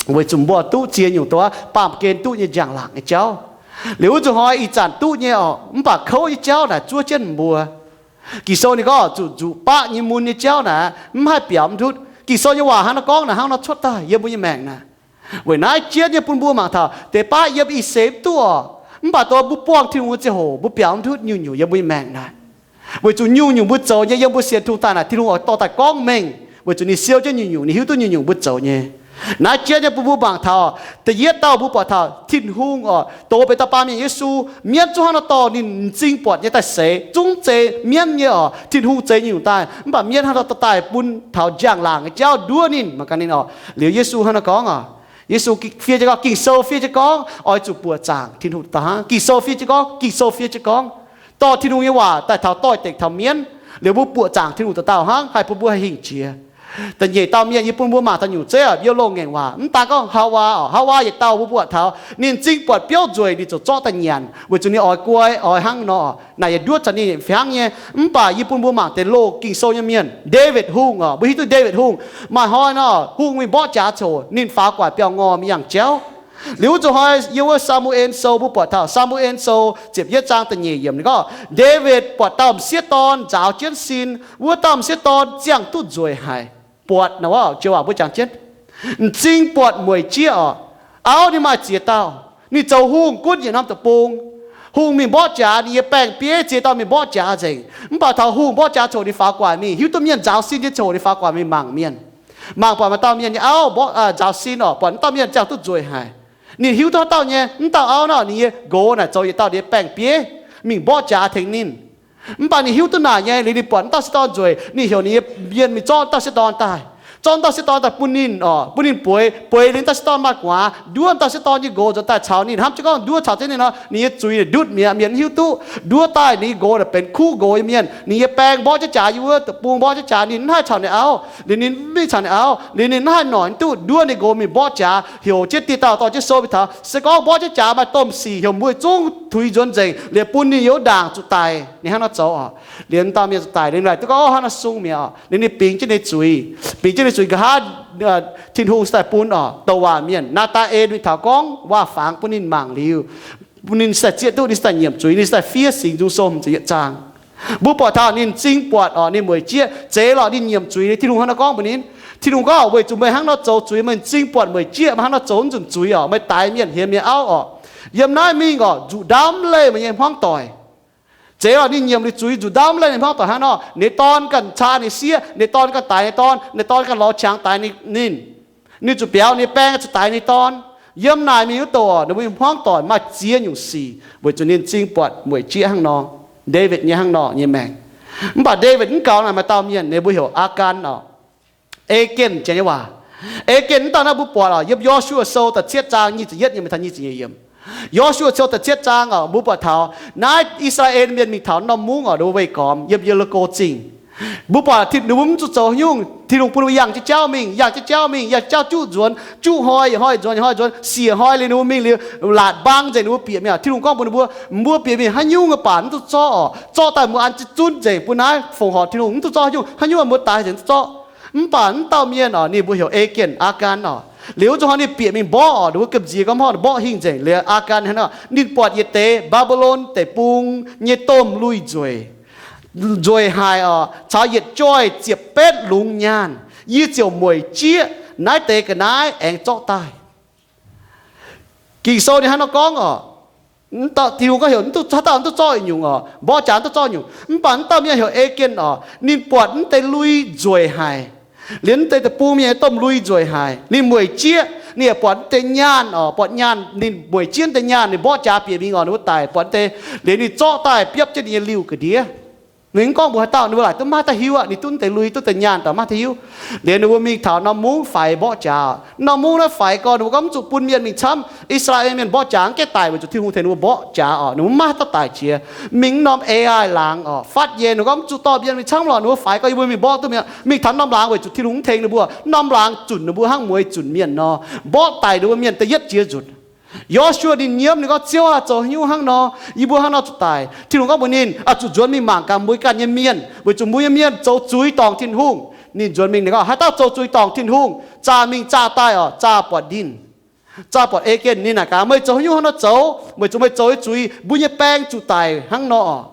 weic zuqc mbuo duqv ziex nyungc dongh baamh gen duqv nyei njang-laangc nyei jauv. Liuz wuov zuqc hnoi ih zanc duqv nyei oc, mv baac kouv nyei jauv naaic zuov jienv mbuo. Ging-Sou ninh gorngv zuqc nzuqc baqv nyei mun nyei jauv naaic mv haih biaux mv ndutv. Ging-Sou nyei waac hnangv nor gorngv naaic, hnangv nor cuotv daaih yiem mbuo nyei maengc naaic. Weic naaiv jienv nyei bun mbuo mangc taux deix baqv yiem ih seix mv duqv oc, mv baac dongh mbuo buangh Tin-Hungh nyei ziangh hoc mbuo biaux mv ndutv nyungc-nyungc yiem mbuo nyei maengc naaic. Weic zuqc nyungc-nyungc mbuo zoux nyei, yiem mbuo sienx Tin-Hungh daaih naaic, Tin-Hungh oix dorh daaih gorngv mengh, weic zuqc ninh siou jienv nyungc-nyungc, ninh hiuv duqv nyungc-nyungc mbuo zoux nyei. Naaiv jienv nyei bun mbuo mangc taux, da'yietv dauh mbuo buatc taux Tin-Hungh oc, dongh benx dauh baamh mienh Yesu, mienv zungv hnangv nor dorh ninh m'zing buatc nyei daaih seix, zungv zeiz mienv nyei oc, Tin-Hungh zeix nyungc daaih, mv baac mienv hnangv nor dorh daaih bun taux njang-laangc nyei jauv nduov ninh, mangc gaax ninh oc. Liuz Yesu hnangv nor gorngv oc, Yesu fiev jienv gorngv, Ging-Sou fiev jienv gorngv oix zuqc buoqc zaangc Tin-Hungh dauh hnangv. Ging-Sou fiev jienv gorngv, Ging-Sou fiev jienv gorngv, dorh Tin-Hungh nyei waac daaih taux doix-dekc taux mienv, liuz mbuo buoqc zaangc Tin-Hungh dauh dauh hnangv, haih bun mbuo haih hingh jiex. Da'nyeic dauh mienh yie bun mbuo mangc taux nyungc zeiv oc, mbiouv loz ngaengc waac, mv daan gorngv Haawaa oc, Haawaa yietc dauh mbuo buatc taux ninh m'zing buatc biouv nzueic, ninh ziouc zorqv daaih nyanc, weic zuqc ninh oix guai oix hnangv nor. Naaic yietc nduov caux ninh fih hnangv nyei. Mv baac yie bun mbuo mangc deix loz Ging-Sou nyei mienh, Ndaawitv Hungh oc, mbuo hiuv duqv Ndaawitv Hungh. Maaih hnoi nor, hungh mingh mborqv jaax coc, ninh faaux gu'nguaaic biauv-ngorh mingh yangh jauv. Liuz wuov zuqc hnoi yiem wuov Saa^mu^en Sou mbuo buatc taux, Saa^mu^en Sou ziepc yietv zaang da'nyeic yiemc ninh gorngv, Ndaawitv buatc dauh m'sieqv dorn nzaaux jienv sin, wuov dauh m'sieqv dorn ziangh duqv nzueic haic. Buatc naaic wuov joux waac mbuo jangx jienv, m'zing buatc mueic jieqv oc. Auv ninh maaih ziex dauh. Ninh zoux hungh gunv yietc norm deic-bung. Hungh mingh mborqv jaax, ninh nyei baeng-bieiv ziex dauh mingh mborqv jaax nzengc. Mv baac taux hungh mborqv jaax coc ninh faaux gu'nguaaic mingh, hiuv duqv mienh nzaaux sin nyei coc ninh faaux gu'nguaaic mingh mangc mienh. Mangc buatc maaih dauh mienh nyei auv mborqv, aa, nzaaux sin oc, buatc mv dauh mienh ziangh duqv nzueic haic. Ninh hiuv duqv haaix dauh nyei, mv dauh auv nor, ninh nyei nqox naaic zoux yietc dauh ninh nyei baeng-bieiv mingh mborqv jaax tengx ninh. Mv baac ninh hiuv duqv naaic nyei, liuz ninh buatc mv dauh m'sieqv dorn nzueic, ninh heuc ninh nyei mienh mingh zorqv mv dauh m'sieqv dorn daaih. Zorqv dauh sieqv dorn daaih bun ninh oc, bun ninh bueix, bueix liuz dauh sieqv dorn maaih gu'nguaaz, nduov dauh sieqv dorn nyei nqox nzuonx daaih caux ninh, hnamv jienv gorngv nduov caux jienv ninh nor, ninh nyei zuiz ndutv mi'aqv, mienh mv hiuv duqv. Nduov daaih ninh nyei nqox naaic benx kuv nqox nyei mienh, ninh nyei baeng mborqv jienv jaax yiem wuov deic-bung, mborqv jienv jaax ninh mv haih caux ninh auv, liuz ninh mv mingh caux ninh auv, liuz ninh mv haih noic duqv. Nduov ninh nqox mingh mborqv jaax, heuc jienv dieh dauh dorh jienv sou mingh taux. Se gorngv mborqv jienv jaax maaih domh sic heuc mbuo zungv tuix nzuonx nzengc, liuz bun ninh youz ndaangc zuqc daic, ninh hnangv nor zoux oc. Liuz dauh mienh zuqc daic, ninh laaic duqv gorngv, Ov, hnangv nor sung mi'aqv oc. Liuz ninh bingx jienv ninh nyei zuiz, bingx jienv ninh nyei zuiz. Nqa'haav Tin-Hungh se daaih bun oc, douc waac mienh Naa^taa^en mingh taux gorngv waac-fangx bun ninh mangc liuz, bun ninh se daaih zieqv duqv, ninh se daaih nyiemc zuiz, ninh se daaih fiev Singx Nzung Sou hmz ziepc yietv zaang. Mbuo buatc taux ninh m'zing buatc oc, ninh mueic jieqv. Zeiz lorqc, ninh nyiemc zuiz. Tin-Hungh hnangv nor gorngv mbuox ninh, Tin-Hungh gorngv, Weic zuqc meih hnangv nor zoux zuiz, meih m'zing buatc mueic jieqv, meih hnangv nor zoux naaiv nzunc zuiz oc, meih daix mienh hienx mienh auv oc. Yiem naaiv mingh oc, nzuqc ndaamv leih meih nyei hmuangv doic. Zeiz lorqc, ninh nyiemc liuz zuiz, nzuqc ndaamv leih ninh hmuangv doic hnangv nor, ninh nyei dorn ganh caa ninh sieqv, ninh nyei dorn ganh daix ninh nyei dorn, ninh nyei dorn ganh lorz qangx daix ninh, ninh zuqc biaux ninh nyei baeng, zuqc daix ninh nyei dorn. Yiem naaic mingh wuov douc oc, ninh mbuo nyei hmuangv doic maaih ziex nyungc sic weic zuqc ninh m'zing buatc mueic jieqv hnangv nor. Ndaawitv nyei hnangv nor nyei maengc. Mv baac Ndaawitv mv gaux naaic maaih dauh mienh, ninh mbuo heuc Aakan oc. Eegenv, Janx nyei waac. Eegenv wuov dauh naaiv mbuo buatc oc, yiem Yo^su^waa Sou da'cietv zaang nyic ziepc yietv nyei mingh taux nyic ziepc nyeic yiemc. Yo^su^waa Sou da'cietv zaang oc, mbuo buatc taux naaiv I^saa^laa^en Mienh mingh taux norm mungv oc, ninh mbuo weih gormx yiem Ye^li^ko Zingh. Mbuo buatc ninh mbuo mv zuqc zoux haaix nyungc, Tin-Hungh bun ninh mbuo yangh jienv jauv mingh, yangh jienv jauv mingh, yangh jauv juqv nzuonx, juqv hnoi, yietc hnoi nzuonx, yietc hnoi nzuonx, siec hnoi liuz ninh mbuo mingh liuz, laatc mbang nzengc ninh mbuo bieqc mingh oc. Tin-Hungh gorngv mbuox ninh mbuo, Mbuo bieqc mingh haaix nyungc mv baac mv duqv zorqv oc. Zorqv daaih mbuo an zunv nzengc bun naaiv fongc horc Tin-Hungh, mv duqv zorqv haaix nyungc, haaix nyungc mbuo daix nzengc duqv zorqv. Mv baac wuov dauh mienh oc, ninh mbuo heuc Eegenv, Aakan oc. Liuz wuov zuqc hnoi ninh bieqc mingh mborqv oc, ninh mbuo gamh nziex gorngv mborqv, mborqv hingh nzengc. Liuz Aakan hnangv nor, ninh buatc yietc deix Mbaa^mbi^lon deic-bung nyei domh lui-nzueic, nzueic haic oc, caux yietc joih ziepc betv lungz nyaanh. Yie ziouc mueic jieqv naaiv deix ga'naaiv aengx zorqv daaih. Ging-Sou ninh hnangv nor gorngv oc. Tin-Hungh gorngv heuc mv duqv, haaix dauh mv duqv zorqv nyungc oc, mborqv jaax mv duqv zorqv nyungc. Mv baac wuov dauh mienh heuc Eegenv oc, ninh buatc mv deix lui nzueic haic, liuz mv deix deic-bung mienh nyei domh lui nzueic haic, ninh mueic jieqv. Ninh yaac buatc mv deix nyaanh oc, buatc nyaanh, ninh mueic jieqv mv deix nyaanh, ninh mborqv jaax bieqc mingh oc, ninh mbuo daic buatc mv deix, liuz ninh zorqv daaih biopv jienv ninh nyei liuh ga'ndiev. Ninh mv gorngv mbuox haaix dauh, ninh mbuo laaic duqv maiv haih hiuv aqv. Ninh duqv mv deix lui, duqv deix nyaanh, daaih maiv haih hiuv. Liuz ninh mbuo mingh taux norm mungv faix mborqv jaax. Norm mungv naaiv faix gorx, ninh mbuo gorngv mv zuqc bun mienh mingh camv. I^saa^laa^en Mienh mborqv jaax mv gaengh daic weic zuqc Tin-Hungh tengx ninh mbuo mborqv jaax oc. Ninh mbuo maiv haih daaih daic qiex. Mingh norm AI laangz oc, fatv yie ninh gorngv mv zuqc dorh mienh mingh camv lorqc. Ninh mbuo faix gorx, yie mbuo mingh mborqv duqv mienh, mingh taux norm laangz weic zuqc Tin-Hungh mv tengx ninh mbuo. Norm laangz zunc ninh mbuo hnangv mueiz zunc mienh nor, mborqv daic ninh mbuo mienh da'yietv jiex nzunc. Yo^su^waa ninh nyiemv, ninh gorngv, Ziouv aah, zoux haaix nyungc hnangv nor, yie mbuo hnangv nor zuqc daic. Tin-Hungh gorngv mbuox ninh, Oix zuqc nzuonx mingh mangc gaax mbuo ganh nyei mienh, weic zuqc mbuo nyei mienh zoux zuiz dorngc Tin-Hungh. Ninh nzuonx mingh, ninh gorngv, Haaix dauh zoux zuiz dorngc Tin-Hungh, zaah mingh zaah daaih oc, zaah buatc ninh, zaah buatc Eegenv. Ninh naaic gaax, Meih zoux haaix nyungc hnangv nor zoux? Weic zuqc meih zoux nyei zuiz, mbuo nyei baeng zuqc daic hnangv nor oc.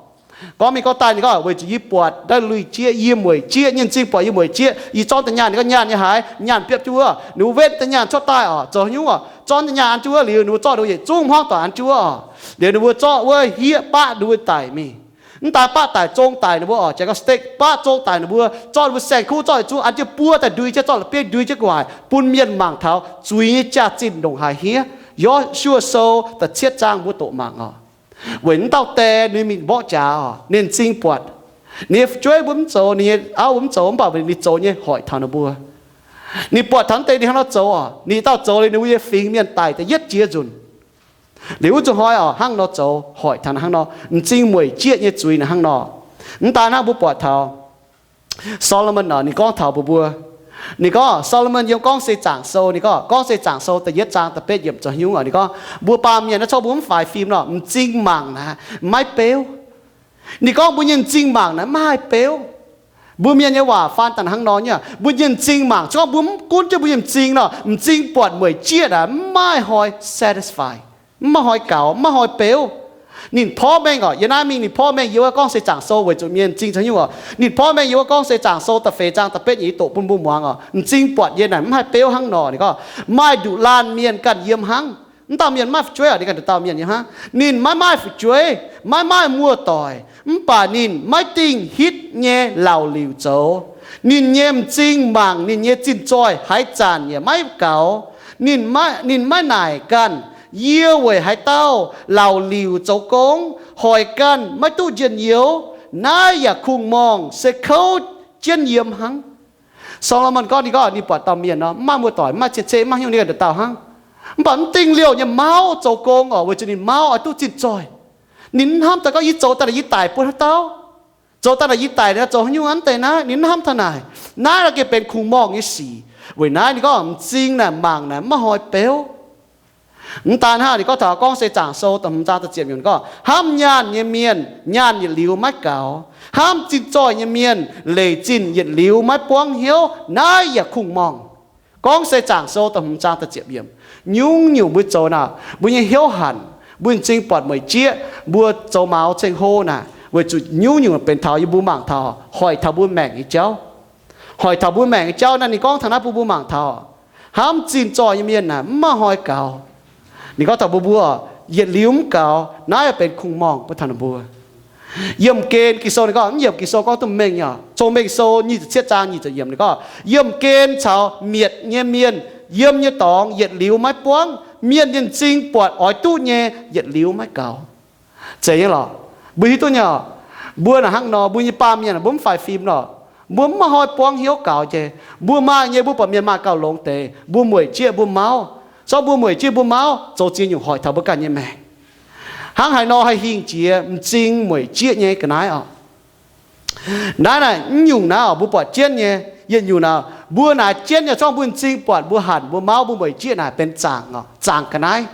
Gorngv mingh gorngv daaih, ninh gorngv, Weic zuqc yie buatc naaiv lui-jieqv, yie mueic jieqv, nyei m'zing buatc yie mueic jieqv, yie zorqv deix nyaanh, ninh gorngv nyaanh nyei haaix, nyaanh biopv jienv wuov. Ninh mbuo wetv deix nyaanh cuotv daaih oc, zoux haaix nyungc oc? Zorqv deix nyaanh an jienv wuov liuz, ninh mbuo zorqv ninh mbuo yietc zungv hmuangv doic an jienv wuov oc. Liuz ninh mbuo zorqv wuov hieqv baqv ninh mbuo daic mingh. Mv daaih baqv daic, zong daic ninh mbuo oc, jangx gorngv steak, baqv zong daic ninh mbuo, zorqv ninh mbuo saeng-kuv zorqv yietc zungv an jienv buov daaih ndui jienv, zorqv la'bieiv ndui jienv gu'nguaaic bun mienh mangc taux zuiz nyei jaax-zinh ndongc haaix hniev. Yo^su^waa Sou da'cietv zaang mbuo doqc mangc oc. Weic naaiv dauh die ninh mingh mborqv jaax oc, ninh m'zing buatc. Ninh nyei fu'jueiv mbuo mv zoux, ninh nyei auv mbuo mv zoux, mv baac ninh zoux nyei hoic taux ninh mbuo. Ninh buatc taux naaiv deix ninh hnangv nor zoux oc, ninh dauh zoux liuz ninh mbuo nyei fingx mienh daic da'yietv jiex nzunc. Liuz wuov zuqc hnoi oc, hnangv nor zoux hoic taux hnangv nor, m'zing mueic jieqv nyei zuiz naaic hnangv nor. Mv daaih hnangv mbuo buatc taux Solomon oc, ninh gorngv taux mbuo mbuo, ninh gorngv, Solomon yiem Gorngv Seix Zaangc Sou, ninh gorngv, Gorngv Seix Zaangc Sou da'yietv zaang da'betv yiemc zoux haaix nyungc oc, ninh gorngv, mbuo baamh mienh naaiv corc mbuo mv faix fim nor, m'zing mangc naaic maiv beuv. Ninh gorngv mbuo nyei m'zing mangc naaic maiv haih beuv. Mbuo mienh nyei waac faan daaih hnangv nor nyei, mbuo nyei m'zing mangc, se gorngv mbuo mv gunv jienv mbuo nyei m'zing nor, m'zing buatc mueic jieqv naaic mv maaih hnoi satisfy, mv maaih hnoi gaux, mv maaih hnoi beuv. Ninh porv mengh oc, yiem naaiv mingh ninh porv mengh yiem wuov Gorngv Seix Zaangc Sou weic zuqc mienh m'zing zoux haaix nyungc oc. Ninh porv mengh yiem wuov Gorngv Seix Zaangc Sou da'feix zaang da'betv yiemc doqc bun mbuo muangx oc. M'zing buatc yie naaic mv haih beuv hnangv nor, ninh gorngv, maaih nduqc laanh mienh ganh yiem hnangv. Mv dauh mienh maiv fu'jueiv oc, ninh ganh nduqc dauh mienh yiem hnangv. Ninh maiv maaih fu'jueiv, maiv maaih muoz-doic, mv baac ninh maiv dingh hitv nyei laauc liuc zoux. Ninh nyei m'zing mangc ninh nyei zinh zoih haaix zanc yaac maiv gaux. Ninh maiv, ninh maiv naaic ganh, Yie weic haaix dauh laauc liuc zoux gong, hoic ganh maiv duqv njien-youh? Naaiv yaac kungx-morngh se kouv jienv yiem hnangv. Saa^lo^morn gorngv, ninh gorngv ninh buatc dauh mienh nor, mv maaih muoz-doic, mv maaih cien-ceqv, mv maaih haaix nyungc, ninh ganh nduqc dauh hnangv. Mv baac mv dingh liouh nyei, mauv zoux gong oc, weic zuqc ninh mauv oix duqv zinh zoih. Ninh mv hnamv daaih gorngv, yie zoux daaih naaic yie daic bun haaix dauh? Zoux daaih naaic yie daic naaic zoux haaix nyungc? Mv deix naaiv ninh mv hnamv taux naaic. Naaiv naaic gengh benx kungx-morngh nyei sic. Weic naaiv ninh gorngv m'zing naaic mangc naaic mv maaih hnoi beuv. Mv daan hnangv, ninh gorngv taux Gorngv Se Zaangc Sou da'hmz zaang da'ziepc yiemc gorngv, hnamv nyaanh nyei mienh nyaanh yietc liuz maiv gaux, hnamv zinh zoih nyei mienh leic zinh yietc liuz maiv buangv hnyouv, naaiv yaac kungx-morngh. Gorngv Se Zaangc Sou da'hmz zaang da'ziepc yiemc. Nyungc-nyungc mbuo zoux naaic, mbuo nyei hnyouv hanc, mbuo m'zing buatc mueic jieqv, mbuo zoux maux ceng-hlo naaic, weic zuqc nyungc-nyungc benx taux yie mbuo mangc taux hoic taux mbuo maengc nyei jauv. Hoic taux mbuo maengc nyei jauv naaiv, ninh gorngv taux naaiv bun mbuo mangc taux, hnamv zinh zoih nyei mienh naaic mv maaih hnoi gaux. Ninh gorngv taux mbuo, mbuo yietc liuz mv gaux, naaiv benx kungx-morngh bun taux ninh mbuo. Yiemh gen Ging-Sou ninh gorngv, mv yiemh Ging-Sou gorngv duqv mengh nyei. Cong-Mengh Sou nyic ziepc cietv zaang nyic ziepc yiemc ninh gorngv, yiemh gen caux mietc nyei mienh yiem nyei dorngx yietc liuz maiv buangv. Mienh nyei m'zing buatc oix duqv nyei yietc liuz maiv gaux. Zeiz nyei lorqc. Mbuo hiuv duqv nyei, mbuo naaic hnangv nor, mbuo nyei baamh mienh mbuo mv faix fim lorqc. Mbuo mv maaih hnoi buangv hnyouv gaux jiex. Mbuo maaih nyei, mbuo buatc mienh maaih gauh longx deix, mbuo mueic jieqv mbuo mauv. Zorqv mbuo mueic jieqv mbuo mauv zoux ziex nyungc hoic taux mbuo ganh nyei maengc. Hnangv haaix nor haih hingh jiex m'zing mueic jieqv nyei ga'naaiv oc? Naaiv naaic mv nyungc naaiv oc, mbuo buatc jienv nyei. Yietc nyungc naaic mbuo naaic jienv nyei, zorqv mbuo m'zing buatc mbuo hanc mbuo mauv mbuo mueic jieqv naaic benx zaangc oc, zaangc ga'naaiv.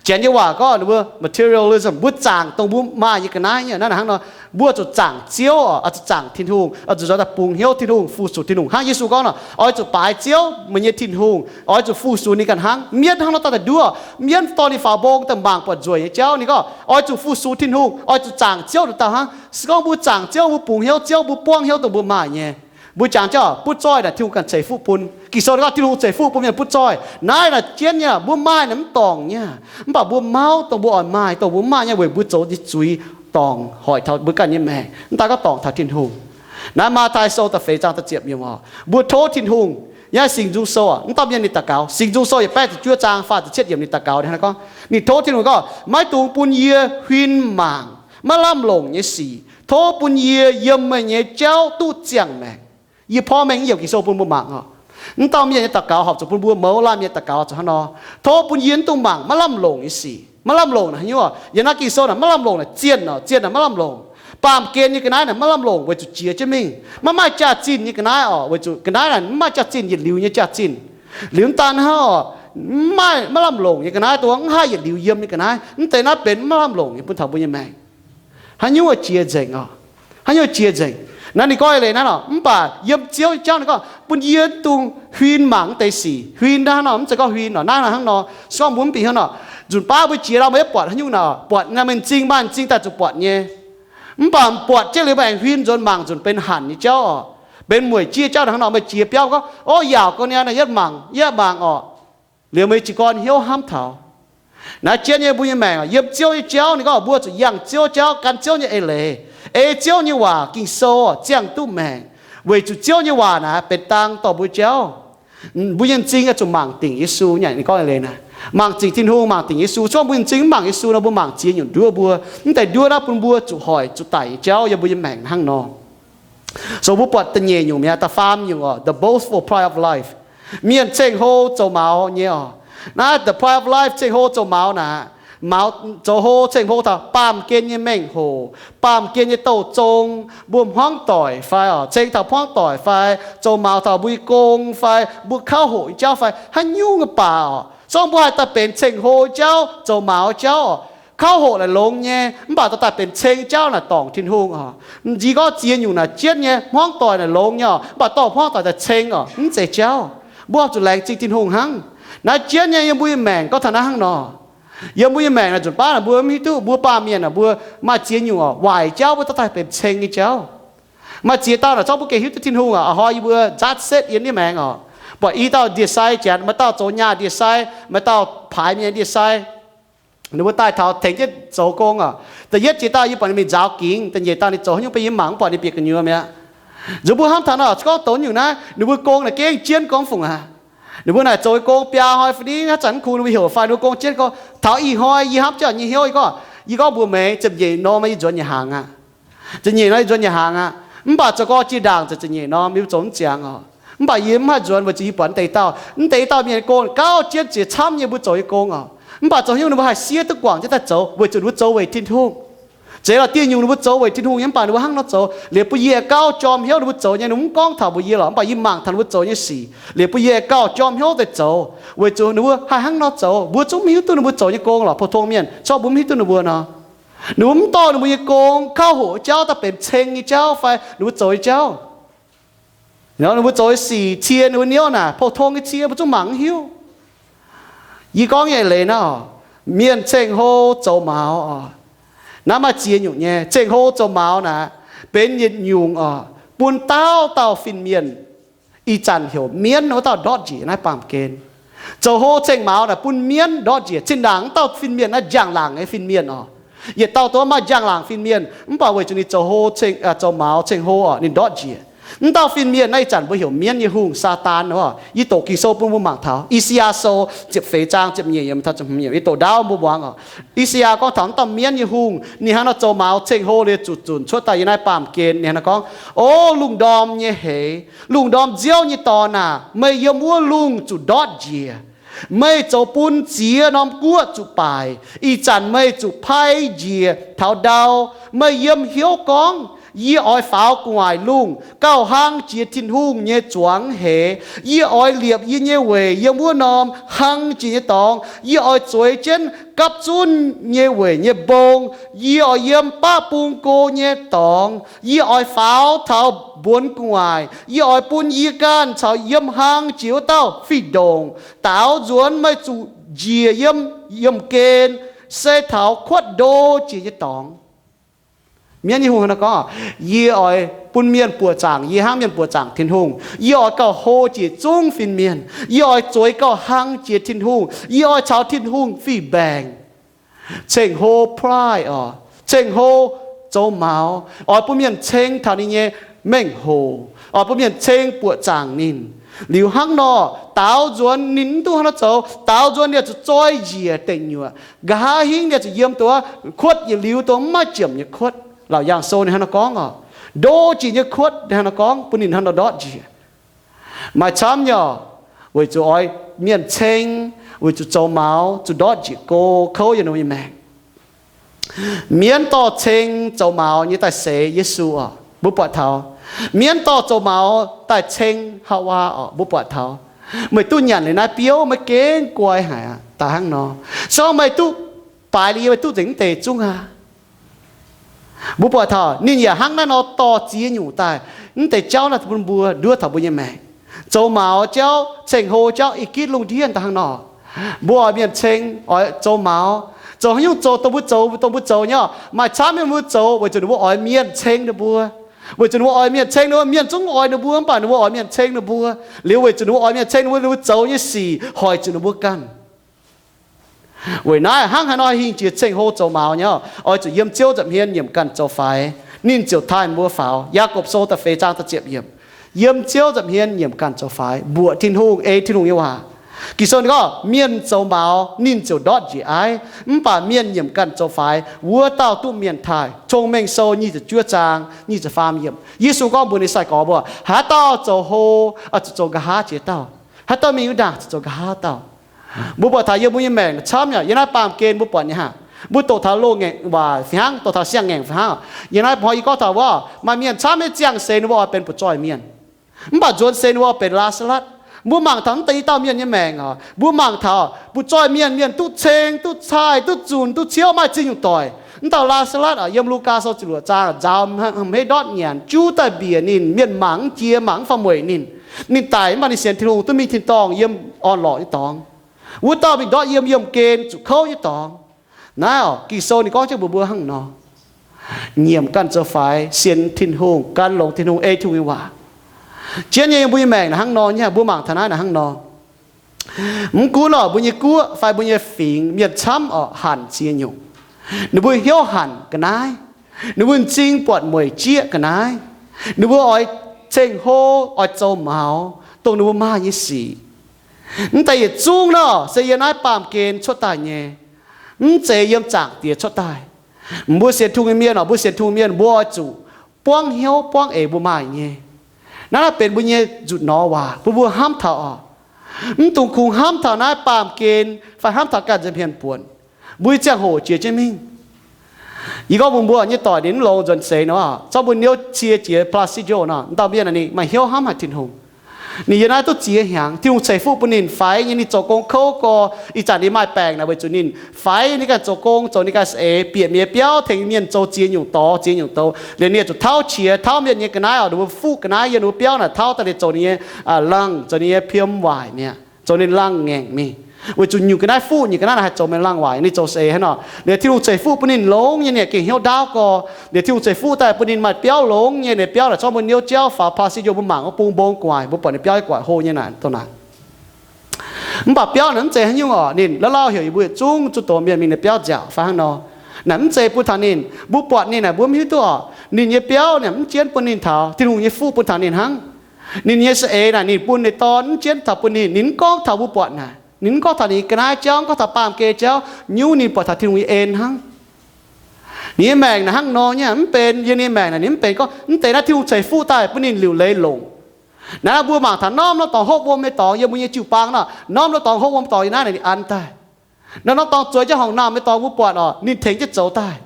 Janx nyei waac gorngv ninh mbuo materialism, mbuo zaangc dongh mbuo maaih nyei ga'naaiv nyei. Naaiv naaic hnangv nor, mbuo zuqc zaangc Ziouv oc, oix zuqc zaangc Tin-Hungh, oix zuqc nzuonx daaih bungx hnyouv Tin-Hungh, fu-sux Tin-Hungh. Hnangv Yesu gorngv nor, oix zuqc baaix Ziouv, meih nyei Tin-Hungh, oix zuqc fu-sux ninh ganh hnangv. Mienv hnangv nor daaih daaih nduov, mienv dorh ninh faaux mbong daaih mangc buatc nzueic nyei jauv. Ninh gorngv oix zuqc fu-sux Tin-Hungh, oix zuqc zaangc Ziouv nduqc dauh hnangv. Se gorngv mbuo zaangc Ziouv, mbuo bungx hnyouv Ziouv, mbuo buangv hnyouv dongh mbuo maaih nyei, mbuo jangx jauv butv zoih naaic Tin-Hungh ganh ceix fuqv bun. Ging-Sou gorngv Tin-Hungh ceix fuqv bun mienh butv zoih. Naaiv naaic jienv nyei, mbuo maaih naaic mv dorngc nyei. Mv baac mbuo mauv dongh mbuo oix maaih, dongh mbuo maaih nyei weic mbuo zoux nyei zuiz dorngc hoic taux mbuo ganh nyei maengc, mv daan gorngv dorngc taux Tin-Hungh. Naaiv Matv^tai Sou da'feix zaang da'ziepc yiemc oc, mbuo tov Tin-Hungh. Yiem Singx Nzung Sou oc, mv dauh mienh ninh daux gaux. Singx Nzung Sou yietc baeqv ziepc juov zaang faah ziepc cietv yiemc ninh daux gaux hnangv naaiv gorngv, ninh tov Tin-Hungh gorngv, maiv dungx bun yie huin mangc maiv lamh longc nyei sic. Tov bun yie yiem meih nyei jauv duqv ziangh maengc. Yie porv mengh yiemc Ging-Sou bun mbuo mangc oc. Mv dauh mienh nyei daux gaux horpc zuqc bun mbuo mouz laanh mienh daux gaux zuqc hnangv nor. Tov bun yie mv dungx mangc maiv lamh longc nyei sic. Maiv lamh longc naaic haaix nyungc oc? Yiem naaiv Ging-Sou naaic maiv lamh longc naaic zienh oc, zienh naaic maiv lamh longc. Baamh gen nyei ga'naaiv naaic maiv lamh longc weic zuqc jiex jienv mingh. Maiv maaih jaax-zinh nyei ga'naaiv oc, weic zuqc ga'naaiv naaic mv maaih jaax-zinh yietc liuz nyei jaax-zinh. Liuz mv daan hnangv oc, mv maaih maiv lamh longc nyei ga'naaiv, dongh mv haih yietc liuz yiem nyei ga'naaiv. Mv deix naaiv benx maiv lamh longc nyei bun taux mbuo nyei maengc. Haaix nyungc jiex nzengc oc? Haaix nyungc jiex nzengc? Naaiv ninh gorngv leiz naaiv oc, mv baac yiem Ziouv nyei jauv ninh gorngv, bun yie dungx huin mangc mv deix sic. Huin naaiv hnangv nor, mv zeiz gorngv huin oc, naaiv hnangv nor. Se gorngv mbuo mv bieqc hnyouv nor, nzunc baav mbuo jiex lauh mbuo yietv buatc haaix nyungc naaic, buatc naaiv, meih m'zing maaih m'zing daaih zuqc buatc nyei. Mv baac buatc jienv liuz meih aengx huin nzuonx mangc nzunc benx hanc nyei jauv oc, benx mueic jieqv jauv hnangv nor, meih jiex biauv gorngv, o, yaauc gau niaa, naaiv yietv mangc, yietv mangc oc. Liuz meih jiez gorn hnyouv hnamv taux. Naaiv jienv nyei mbuo nyei maengc yiem Ziouv nyei jauv, ninh gorngv mbuo zuqc yangh Ziouv jauv, gan Ziouv nyei eix leiz, ei Ziouv nyei waac Ging-Sou ziangh duqv maengc, weic zuqc Ziouv nyei waac naaic benx dang dorh mbuo jauv. Mbuo nyei m'zing oix zuqc mangc dingc Yesu nyei, ninh gorngv eix leiz naaic, mangc dingc Tin-Hungh, mangc dingc Yesu. Se gorngv mbuo m'zing mv mangc Yesu nor, mbuo mangc ziex nyungc nduov mbuo. Mv deix nduov naaiv bun mbuo zuqc hoic zuqc daic nyei jauv yiem mbuo nyei maengc hnangv nor. So mbuo buatc da'nyeic nyungc mi'aqv, da'faam nyungc oc, the boastful pride of life. Mienh ceng-hlo zoux maux nyei oc. Naaiv the pride of life, ceng-hlo zoux maux naaic, maux zoux hlo, ceng-hlo taux baamh gen nyei mengh hoc, baamh gen nyei douh zong, mbuo hmuangv doic fai oc, ceng taux hmuangv doic fai zoux maux taux mbuo nyei gong fai mbuo kauv hoqc nyei jauv fai haaix nyungc nyei baac oc, se gorngv mbuo haih daaih benx ceng-hlo jauv, zoux maux jauv oc, kauv hoqc naaic longx nyei, mv baac dorh daaih benx ceng jauv naaic dorngc Tin-Hungh oc. M'zing gorngv ziex nyungc naaic jienv nyei, hmuangv doic naaic longx nyei oc, mv baac dorh hmuangv doic daaih ceng oc, mv zeiz jauv. Mbuo oix zuqc laengz zingh Tin-Hungh hnangv. Naaiv jienv nyei yiem mbuo nyei maengc gorngv taux naaiv hnangv nor. Yiem mbuo nyei maengc naaic nzunc baav naaic mbuo mv hiuv duqv mbuo baamh mienh naaic mbuo maaih ziex nyungc oc, waaic jauv mbuo dorh daaih benx ceng nyei jauv. Maaih ziex dauh naaic zorqv mbuo gengh hiuv duqv Tin-Hungh oc, a'hnoi yie mbuo nzaatv setv yiem naaiv maengx oc. Buatc i dauh ndie-sai janx, maaih dauh zoux nyaah ndie-sai, maaih dauh paaix mienh ndie-sai. Ninh mbuo daaih taux tengx jienv zoux gong oc. Da'yietv jiex daaih yie buatc ninh mingh nzaaux gingx, da'nyeic dauh ninh zoux haaix nyungc bun yie mv mangc, mv buatc ninh bieqc gu'nyuoz mi'aqv. Nzunc mbuo hnamv taux nor, se gorngv dongh nyungc naaiv, ninh mbuo gong naaic gengh jienv gorngv fungc aqv. Ninh mbuo naaic zoux gong biaa hnoi fai ni, haaix zanc mv kungx ninh mbuo heuc fai ninh mbuo gong jienv gorngv. Taux ih hnoi yie hnamv jienv nyei hnyouv, yie gorngv, yie gorngv mbuox meih, ziepc nyeic norm yie nzuonx nyei hnaangx aqv. Ziepc nyeic norm yie nzuonx nyei hnaangx aqv. Mv baac zoux gorx jiex ndaangc ziepc nyeic norm yie zoux mv ziangx oc. Mv baac yie mv haih nzuonx weic zuqc yie buatc naaiv deix dauh, naaiv deix dauh mienh nyei gong gauh jienv ziex camv nyei mbuo zoux nyei gong oc. Mv baac zoux haaix nyungc ninh mbuo haih siev duqv guangc jienv daaih zoux weic zuqc ninh mbuo zoux weic Tin-Hungh. Zeiz lorqc, dieh nyungc ninh mbuo zoux weic Tin-Hungh nyei, mv baac ninh mbuo hnangv nor zoux. Liuz bun yie gauh jorm hnyouv ninh mbuo zoux nyei, ninh mbuo mv gorngv taux mbuox yie lorqc, mv baac yie mangc taux ninh mbuo zoux nyei sic. Liuz bun yie gauh jorm hnyouv daaih zoux weic zuqc ninh mbuo haih hnangv nor zoux. Mbuo zungv mv hiuv duqv ninh mbuo zoux nyei gong lorqc. Pou-tong mienh corc mbuo mv hiuv duqv ninh mbuo nor. Ninh mbuo mv dorh ninh mbuo nyei gong, kouv hoqc jauv daaih benx ceng nyei jauv fai ninh mbuo zoux nyei jauv. Ninh mbuo zoux nyei sic, cie ninh mbuo hnyouv naaic, pou-tong nyei cie mbuo zungv mangc mv hiuv. Yie gorngv nyei eix leiz naaiv oc, mienh ceng-hlo zoux maux oc, naaiv maaih ziex nyungc nyei. Ceng-hlo zoux maux naaic benx yietc nyungc oc, bun dauh dauh fin-mienh, ih zanc heuc mienv wuov dauh ndortv njiec naaiv baamh gen. Zoux hlo ceng maux naaic bun mienv ndortv njiec. Zinh ndaangc wuov dauh fin-mienh naaiv njang-laangc nyei fin-mienh oc. Yietc dauh dongh maaih njang-laangc fin-mienh, mv baac weic zuqc ninh zoux hlo, zoux maux ceng-hlo oc, ninh ndortv njiec. Wuov dauh fin-mienh naaiv ih zanc mbuo heuc mienv nyei hungh, Saadaan oc. Yie doqc Ging-Sou bun mbuo mangc taux I^saa^yaa Sou ziepc feix zaang ziepc nyeic yiemc, yie doqc ndaauv mbuo muangx oc. I^saa^yaa gorngv taux wuov dauh mienv nyei hungh, ninh hnangv nor zoux maux ceng-hlo liuz zuqc zunc cuotv daaih yiem naaiv baamh gen. Ninh hnangv nor gorngv, O lungh ndorm nyei heix, lungh ndorm nziouv nyei dorn aah! Meih yiem wuov lungh zuqc ndortv njiec. Meih zoux bun ziex norm guoqv zuqc baaic. Ih zanc meih zuqc pai njiec taux ndau. Meih yiem hnyouv gorngv, Yie oix faaux gu'nguaaic lungh gauh hlang jiex Tin-Hungh nyei zuangx heix. Yie oix liepc yie nyei weic yiem wuov norm hlang jiex nyei dorngx. Yie oix zueiz jienv gapv zunv nyei weic nyei mbong. Yie oix yiem baqv bung go nyei dorngx. Yie oix faaux taux mbuonx gu'nguaaic. Yie oix bun yie ganh caux yiem hlang jiex wuov dauh fih ndongc. Daaux nzuonx meih zuqc njiec yiem yiemh gen, se taux kuotv ndo jiex nyei dorngx. Mienv nyei hungh hnangv nor gorngv, Yie oix bun mienh buoqc zaangc yie hnangv mienh buoqc zaangc Tin-Hungh. Yie oix gauh hlo jiex zungv fin-mienh. Yie oix zueiz gauh hlang jiex Tin-Hungh. Yie oix caux Tin-Hungh fih mbaengc. Ceng-hlo pride oc, ceng-hlo zoux maux, oix bun mienh ceng taux ninh nyei mengh hoc, oix bun mienh ceng buoqc zaangc ninh. Liuz hnangv nor, daaux nzuonx ninh mv duqv hnangv nor zoux, daaux nzuonx ninh zuqc zoi njiec deic nyuoqc. Nqa'haav hingv ninh zuqc yiem dongh wuov kuotv yietc liuz dongh mv maaih jiemc nyei kuotv. Laauc Yaangh Sou ninh hnangv nor gorngv oc, ndo jiex nyei kuotv ninh hnangv nor gorngv bun ninh hnangv nor ndortv njiec. Maaih camv nyei oc, weic zuqc oix mienh ceng, weic zuqc zoux maux zuqc ndortv njiec go, kouv yiem ninh mbuo nyei maengc. Mienv dorh ceng zoux maux nyei daaih seix Yesu oc, mbuo buatc taux. Mienv dorh zoux maux daaih ceng Haawaa oc, mbuo buatc taux. Meih duqv nyanc liuz naaiv biouv maiv gengh guai haic aqv. Daaih hnangv nor, se gorngv meih duqv baaix liuz yie, meih duqv nzengc mv deix zungv aqv. Mbuo buatc taux ninh yaac hnangv naaiv nor dorh ziex nyungc daaih. Mv deix jauv naaiv bun mbuo nduov taux mbuo nyei maengc. Zoux maux jauv, ceng-hlo jauv, ih gitv lungh ndiev daaih hnangv nor. Mbuo oix mienh ceng, oix zoux maux, zoux haaix nyungc zoux dongh mbuo zoux, dongh mbuo zoux nyei oc. Maaih camv mienh mbuo zoux weic zuqc ninh mbuo oix mienh ceng ninh mbuo. Weic zuqc ninh mbuo oix mienh ceng ninh mbuo, mienh zungv oix ninh mbuo, mv baac ninh mbuo oix mienh ceng ninh mbuo. Liuz weic zuqc ninh mbuo oix mienh ceng ninh mbuo, ninh mbuo zoux nyei sic hoic zuqc ninh mbuo ganh. Weic naaiv hnangv haaix nor hingh jiex ceng-hlo zoux maux nyei oc, oix zuqc yiem Ziouv nza'hmien nyiemc ganh zoux faix, ninh ziouc taaih mbuo faaux. Yaagorpc Sou da'feix zaang da'ziepc yiemc. Yiem Ziouv nza'hmien nyiemc ganh zoux faix, mbuoqc Tin-Hungh, ei Tin-Hungh nyei waac. Ging-Sou ninh gorngv, mienh zoux maux ninh ziouc ndortv njiec aiv, mv baac mienh nyiemc ganh zoux faix, wuov dauh duqv mienh taaih. Cong-Mengh Sou nyic ziepc juov zaang nyic ziepc faam yiemc. Yesu gorngv mbuox ninh sai-gorx mbuo, haaix dauh zoux hlo, zuqc zoux nqa'haav jiex dauh. Haaix dauh mingh wuov ndaangc zuqc zoux nqa'haav dauh. Mbuo buatc taux yiem mbuo nyei maengc camv yaac yiem naaiv baamh gen mbuo buatc nyei hnangv. Mbuo doqc taux loz-ngaengc waac fih hnangv, doqc taux siang-ngaengc fih hnangv. Yiem naaiv hnoi yie gorngv taux wuov, maaih mienh camv nyei ziangh seix ninh mbuo oix benx butv-zoih mienh. Mv baac nzuonx seix ninh mbuo benx Laa^saa^latv. Mbuo mangc taux mv deix i dauh mienh nyei maengc oc, mbuo mangc taux butv-zoih mienh, mienh duqv ceng, duqv caaih, duqv zunc, duqv ciouv, maaih ziex nyungc doic. Mv dauh Laa^saa^latv oc, yiem Lugaa Sou ziepc luoqc zaang nzaaux hmz-hmeiv ndortv nyanc, juv daaih mbiec ninh, mienh mangc mv jiex, mangc mv faaux mueic ninh. Ninh daic mv baac ninh sienx Tin-Hungh duqv mingh tin-dorngh yiem orn-lorqc nyei dorngx. Wuov dauh mingh ndortv yiem yiemh gen zuqc kouv nyei dorngx. Naaiv oc, Ging-Sou ninh gorngv jienv mbuox mbuo hnangv nor. Nyiemc ganh zoux faix, sienx Tin-Hungh, gan longx Tin-Hungh, ei Tin-Hungh nyei waac. Jienv nyei yiem mbuo nyei maengc naaic hnangv nor nyei, mbuo mangc taux naaiv naaic hnangv nor. Mv gunv oc, mbuo nyei guoqv fai mbuo nyei fingx, mienh camv oc, hanc ziex nyungc. Ninh mbuo hnyouv hanc ga'naaiv. Ninh mbuo m'zing buatc mueic jieqv ga'naaiv. Ninh mbuo oix ceng-hlo, oix zoux maux dongh ninh mbuo maaih nyei sic. Mv deix yietc zungv nor se yiem naaiv baamh gen cuotv daaih nyei. Mv zeiz yiem Zaangc Diex cuotv daaih. Mbuo sienx Tin-Hungh nyei mienh oc, mbuo sienx Tin-Hungh mienh mbuo oix zuqc buangv hnyouv buangv eix mbuo maaih nyei. Naaiv, naaiv benx mbuo nyei nzuqc nor waac bun mbuo hnamv taux oc. Mv dungx kungx hnamv taux naaiv baamh gen fai hnamv taux ganh nza'hmien buonc. Mbuo nyei ziangh hoc jiex jienv mingh. Yie gorngv mbuox mbuo nyei doic ninh mv longx nzuonx seix nor, zorqv mbuo niouv cie jiex Placido nor, dauh mienh ninh maaih hnyouv hnamv haic Tin-Hungh. Ninh yiem naaiv duqv ziex hnyangx, Tin-Hungh ceix fuqv bun ninh faix nyei, ninh zoux gong kouv gorx. Ih zanc ninh maaih baengc naaic weic zuqc ninh faix ninh ganh zoux gong, zoux ninh ganh saeng-eix, bieqc mienh nyei biauv, tengx mienh zoux ziex nyungc dorngx ziex nyungc douz. Liuz ninh zuqc tauv qiex, tauv mienh nyei ga'naaiv oc, ninh mbuo fuqv ga'naaiv yiem ninh mbuo biauv naaic tauv daaih, ninh zoux ninh nyei, langh, zoux ninh nyei piem waaic mi'aqv, zoux ninh laangh ngaengc mingh. Weic zuqc nyungc ga'naaiv fuqv, nyungc ga'naaiv naaic haih zoux mienh laangh waaic. Ninh zoux saeng-eix hnangv nor, liuz Tin-Hungh ceix fuqv bun ninh longx nyei, ninh gengh hnyouv ndaauv gorx. Liuz Tin-Hungh ceix fuqv daaih bun ninh maaih biauv longx nyei. Ninh biauv naaic zorqv mbuo niouv jauv faaux Placido, mbuo mangc wuov bung mbong gu'nguaaic, mbuo buatc ninh biauv gu'nguaaic hlo nyei naaic, dongh naaic. Mv baac biauv naaic mv zeiz haaix nyungc oc. Ninh lauh lauh heuc yie mbuo yietc zungv zuqc dox mienh mingh ninh biauv nziaauc fai hnangv nor. Naaic mv zeiz bun taux ninh, mbuo buatc ninh naaic mbuo mv hiuv duqv oc. Ninh nyei biauv naaic mv jienv bun ninh taux, Tin-Hungh nyei fuqv bun taux ninh hnangv. Ninh nyei saeng-eix naaic ninh bun ninh dorn mv jienv taux bun ninh. Ninh mv gorngv taux mbuo buatc naaic, ninh mv gorngv taux ninh ga'naaiv jauv, mv gorngv taux baamh gen jauv, nyungc ninh buatc taux Tin-Hungh nyei en hnangv. Ninh nyei maengc naaic hnangv nor nyei, mv benx yiem ninh nyei maengc naaic ninh mv benx gorngv mv deix naaiv Tin-Hungh ceix fuqv daaih bun ninh liuc leiz longc. Naaiv mbuo mangc taux norm norm dorngx hopv wuom nyei dorngx yiem mbuo nyei jiu-baang nor, norm norm dorngx hopv wuom dorngx yiem naaiv naaic ninh an daaih. Norm norm dorngx zueiz jienv horngc naamh nyei dorngx mbuo buatc oc, ninh tengx jienv zoux daaih.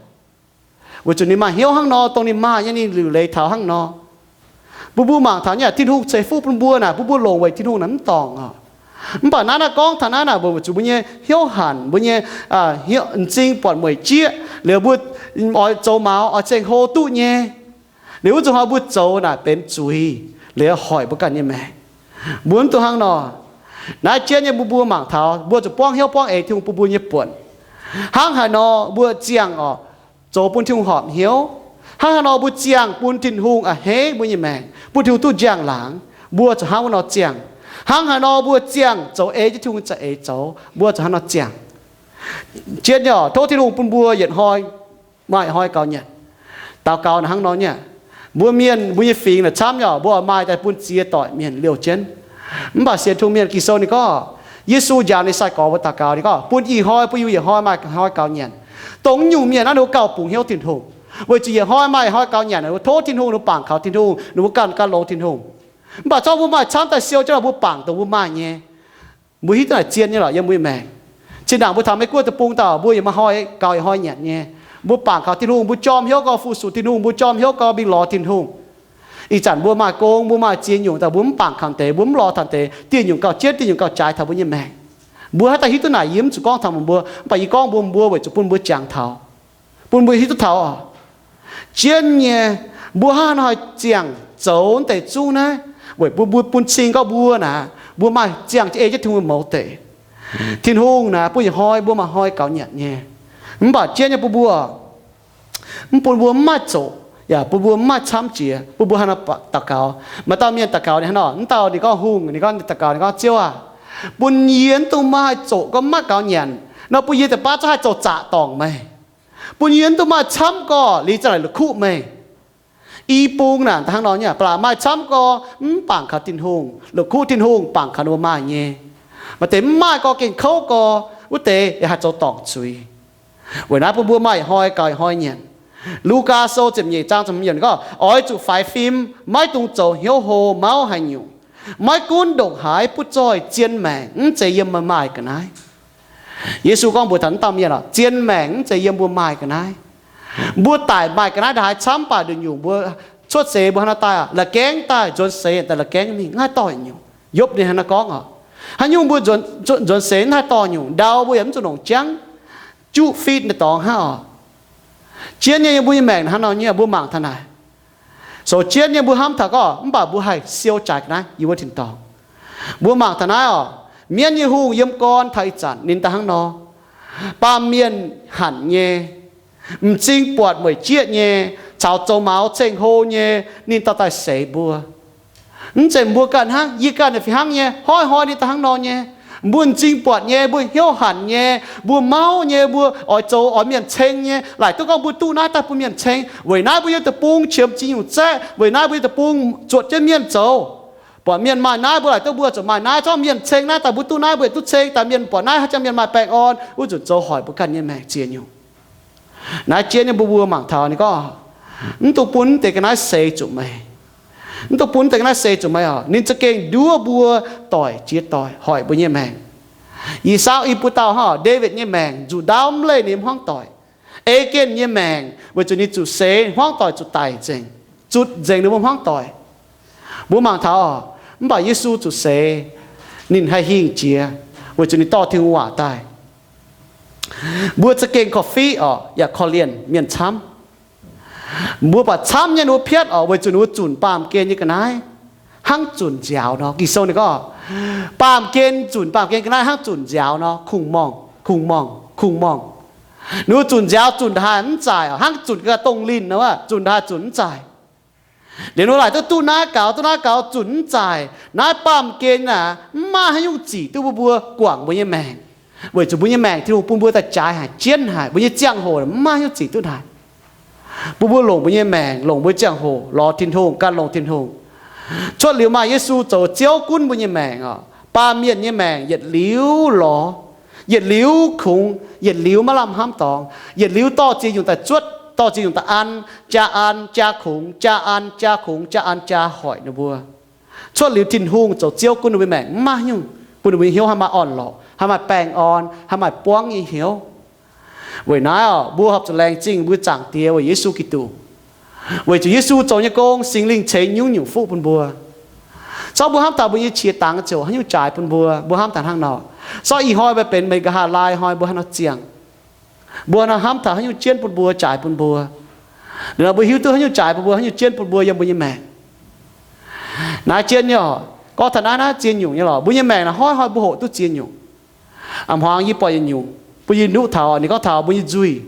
Weic zuqc ninh maaih hnyouv hnangv nor, dongh ninh maaih nyei ninh liuc leiz taux hnangv nor. Bun mbuo mangc taux nyei, Tin-Hungh ceix fuqv bun mbuo naaic, bun mbuo longc weic Tin-Hungh naaic mv dorngc oc. Mv baac naaiv naaiv gorngv taux naaiv naaic mbuo weic zuqc mbuo nyei hnyouv hanc, mbuo nyei m'zing buatc mueic jieqv, liuz mbuo oix zoux maux oix ceng-hlo duqv nyei. Liuz wuov zuqc hnoi mbuo zoux naaic benx zuiz, liuz hoic mbuo ganh nyei maengc. Mbuo mv dungx hnangv nor. Naaiv jienv nyei mbuo, mbuo mangc taux mbuo zuqc buangv hnyouv buangv eix Tin-Hungh bun mbuo nyei buonc. Hnangv haaix nor mbuo ziangh oc, zoux bun Tin-Hungh horpc hnyouv. Hnangv haaix nor mbuo ziangh bun Tin-Hungh a'hneiv mbuo nyei maengc, bun Tin-Hungh duqv njang-laangc, mbuo zuqc hnangv wuov nor ziangh. Hnangv haaix nor mbuo ziangh zoux ei jienv Tin-Hungh za'eix zoux, mbuo zuqc hnangv nor ziangh. Jienv nyei oc, tov Tin-Hungh bun mbuo yietc hnoi maaih hnoi gaux nyanc. Daux gaux naaic hnangv nor nyei. Mbuo mienh, mbuo nyei fingx naaic camv nyei oc, mbuo oix maaih daaih bun ziex doic mienh liouh jienv. Mv baac sienx Tin-Hungh mienh Ging-Sou ninh gorngv, Yesu njaaux ninh nyei sai-gorx mbuo daux gaux, ninh gorngv, bun ih hnoi bun yie yietc hnoi maaih hnoi gaux nyanc. Dongh nyungc mienh naaiv ninh mbuo gauh bungx hnyouv Tin-Hungh, weic zuqc yietc hnoi maaih hnoi gaux nyanc, ninh mbuo tov Tin-Hungh, ninh mbuo bangc kaux Tin-Hungh, ninh mbuo ganh gan longx Tin-Hungh. Mv baac zorqv mbuo maaih camv daaih siou jienv nor, mbuo bangc dongh mbuo maaih nyei. Mbuo hiuv duqv naaic zien nyei lorqc yiem mbuo nyei maengc. Zinh ndaangc mbuo taux Meiv Guoqv deic-bung daaih, mbuo yaac maaih hnoi gaux, yietc hnoi nyanc nyei. Mbuo bangc kaux Tin-Hungh, mbuo jorm hnyouv gau fu-sux Tin-Hungh, mbuo jorm hnyouv gau mingh lorz Tin-Hungh. Ih zanc mbuo maaih gong, mbuo maaih ziex nyungc daaih, mbuo mv bangc kaux deix, mbuo mv lorz taux deix, dieh nyungc gauh jienv, dieh nyungc gauh jaaix taux mbuo nyei maengc. Mbuo haaix dauh hiuv duqv naaic, yie mv zuqc gorngv taux meih mbuo, mv baac yie gorngv mbuox mbuo weic zuqc bun mbuo jangx taux, bun mbuo hiuv duqv taux oc. Jienv nyei, mbuo hnangv haaix nor haih ziangh zoux deix zungv naaiv? Weic bun mbuo bun cing gorngv mbuo naaic, mbuo maaih ziangh ei jienv Tin-Hungh mouz deix. Tin-Hungh naaic bun yietc hnoi mbuo maaih hnoi gaux nyanc nyei. Mv baac jienv nyei bun mbuo, mv bun mbuo mv maaih zoqc, yaac bun mbuo mv maaih camv jiex, bun mbuo hnangv haaix nor daux gaux. Maaih dauh mienh daux gaux ninh hnangv nor, mv dauh ninh gorngv hungh, ninh gorngv daux gaux ninh gorngv, Ziouv aah, bun yie mv dungx maaih zoqc gorngv mv maaih gaux nyanc nor, bun yie deix baav zungv haih zoux zaqc dorngc meih. Bun yie mv dungx maaih camv gorx liuz za'naaic la'kuqv meih. I bung naaic hnangv nor nyei, ba'laqc maaih camv gorx mv bangc kaux Tin-Hungh, la'kuqv Tin-Hungh bangc kaux ninh mbuo maaih nyei. Maaih deix mv maaih gorx gengh kouv gorx, wuov deix yaac haih zoux dorngc zuiz. Weic naaiv bun mbuo maaih hnoi gaux hnoi nyanc. Lugaa Sou ziepc nyeic zaang ziepc hmz yiemc gorngv, oix zuqc faix fim, maiv dungx zoux hnyouv hlo mauv haaix nyungc. Maiv gunv ndongc haaix butv zoih, zien maengc mv zeiz yiem meih maaih ga'naaiv. Yesu gorngv mbuox taux wuov dauh mienh oc, zien maengc mv zeiz yiem mbuo maaih ga'naaiv. Mbuo daic maaih ga'naaiv ndongc haaix camv, mv baac nduqc nyungc mbuo cuotv seix mbuo hnangv haaix nor daaih, la'gengh daaih nzuonx seix daaih la'gengh mingh, mv haih dorh nyungc. Yopv ninh hnangv naaiv gorngv oc, haaix nyungc mbuo nzuonx seix mv haih dorh nyungc, ndau mbuo yaac mv zuqc longc jangv juqv fitv naaiv dorngx hnangv oc. Jienv nyei yiem mbuo nyei maengc hnangv nor nyei, mbuo mangc taux naaic. Sou jienv nyei mbuo hnamv taux gorngv mv baac mbuo haih siou jaaix ga'naaiv yiem wuov tin-dorngh. Mbuo mangc taux naaiv oc, mienv nyei hungh yiem gorn taux ih zanc ninh daaih hnangv nor. Baamh mienh hanc nyei, m'zing buatc mueic jieqv nyei, caux zoux maux ceng-hlo nyei, ninh dorh daaih seix mbuo. Mv zeiz mbuo ganh hnangv, yie ganh fih hnangv nyei, hnoi-hnoi ninh daaih hnangv nor nyei. Mbuo m'zing buatc nyei, mbuo hnyouv hanc nyei, mbuo mauv nyei, mbuo oix zoux oix mienh ceng nyei, laaic duqv gorngv mbuo duqv naaiv daaih bun mienh ceng. Weic naaiv mbuo yiem deic-bung qiemx ziex nyungc zaeqv, weic naaiv mbuo yiem deic-bung zuotc jienv mienh zoux. Buatc mienh maaih naaiv, mbuo laaic duqv mbuo zuqc maaih naaiv, zorqv mienh ceng naaiv daaih mbuo duqv naaiv, mbuo yaac duqv ceng daaih. Mienh buatc naaiv haaix jangx mienh maaih baengh orn, wuov nzunc zoux hoic mbuo ganh nyei maengc ziex nyungc. Naaiv jienv nyei mbuo mbuo mangc taux ninh gorngv, mv dungx bun deix ga'naaiv seix zuqc meih. Mv dungx bun deix ga'naaiv seix zuqc meih oc. Ninh za'gengh nduov mbuo doic jiex doic, hoic mbuo nyei maengc. Yie saauv i buo dauh hnangv oc, Ndaawitv nyei maengc nzuqc ndaauv mv leih ninh hmuangv doic. Ei gengh nyei maengc weic zuqc ninh zuqc seix, hmuangv doic zuqc daic nzengc, zutc nzengc ninh mbuo hmuangv doic. Mbuo mangc taux oc, mv baac Yesu zuqc seix, ninh haih hingh jiex weic zuqc ninh dorh Tin-Hungh waac daaih. Mbuo za'gengh korv-fiqv oc, yaac korv-lienh mienh camv. Mbuo baac camv nyei ninh mbuo piatv oc, weic zuqc ninh mbuo zunc baamh gen nyei ga'naaiv hnangv zunc nziaaux nor. Ging-Sou ninh gorngv, baamh gen, zunc baamh gen ga'naaiv hnangv zunc nziaaux nor, kungx-morngh, kungx-morngh, kungx-morngh. Ninh mbuo zunc nziaaux zunc ndaaih mv zaaic oc, hnangv zunc ga'dongh linh nor, zunc ndaaih zunc mv zaaic. Liuz ninh mbuo laaic duqv duqv naaiv gaux, duqv naaiv gaux, zunc mv zaaic. Naaiv baamh gen naaic mv maaih haaix nyungc zic duqv mbuo, mbuo guangc mbuo nyei maengc. Weic zuqc mbuo nyei maengc Tin-Hungh bun mbuo daaih jaaix haic, jienv haic, mbuo nyei ziangh hoc mv maaih haaix nyungc zic duqv haic. Bun mbuo longc mbuo nyei maengc, longc mbuo nyei ziangh hoc lorz Tin-Hungh, gan longc Tin-Hungh. Cuotv liuz maaih Yesu zoux Ziouv gunv mbuo nyei maengc oc, baamh mienh nyei maengc yietc liuz lorz, yietc liuz kungx, yietc liuz maiv lamh hnamv dorngx, yietc liuz dorh ziex nyungc daaih zuotv, dorh ziex nyungc daaih an, jaa an, jaa kungx, jaa an, jaa kungx, jaa an, jaa hoic ninh mbuo. Cuotv liuz Tin-Hungh zoux Ziouv gunv ninh mbuo maengc, mv maaih haaix nyungc bun ninh mbuo nyei hnyouv haih maaih orn-lorqc, haih maaih baengh orn, haih maaih buangv nyei hnyouv. Weic naaiv oc, mbuo horpc zuqc laengz zingh mbuo Zaangc Diex weic Yesu Giduc. Weic zuqc Yesu zoux nyei gong, Singx Lingh ceix nyungc-nyungc fuqv bun mbuo. Zorqv mbuo hnamv taux mbuo nyei qiex dangx ziouc haaix nyungc jaaix bun mbuo, mbuo hnamv taux hnangv nor. Zorqv ih hnoi mbuo benx meih nqa'haav laai hnoi mbuo haaix nor ziangh, mbuo hnamv taux haaix nyungc jienv bun mbuo, jaaix bun mbuo. Liuz nor mbuo hiuv duqv haaix nyungc jaaix bun mbuo, haaix nyungc jienv bun mbuo yiem mbuo nyei maengc. Naaiv jienv nyei oc, gorngv taux naaiv, naaiv ziex nyungc nyei lorqc. Mbuo nyei maengc naaiv hnoi-hnoi mbuo hoqc duqv ziex nyungc. A'hmuangx yie buatc yietc nyungc bun yie nuqv taux, ninh gorngv taux mbuo nyei nzuih.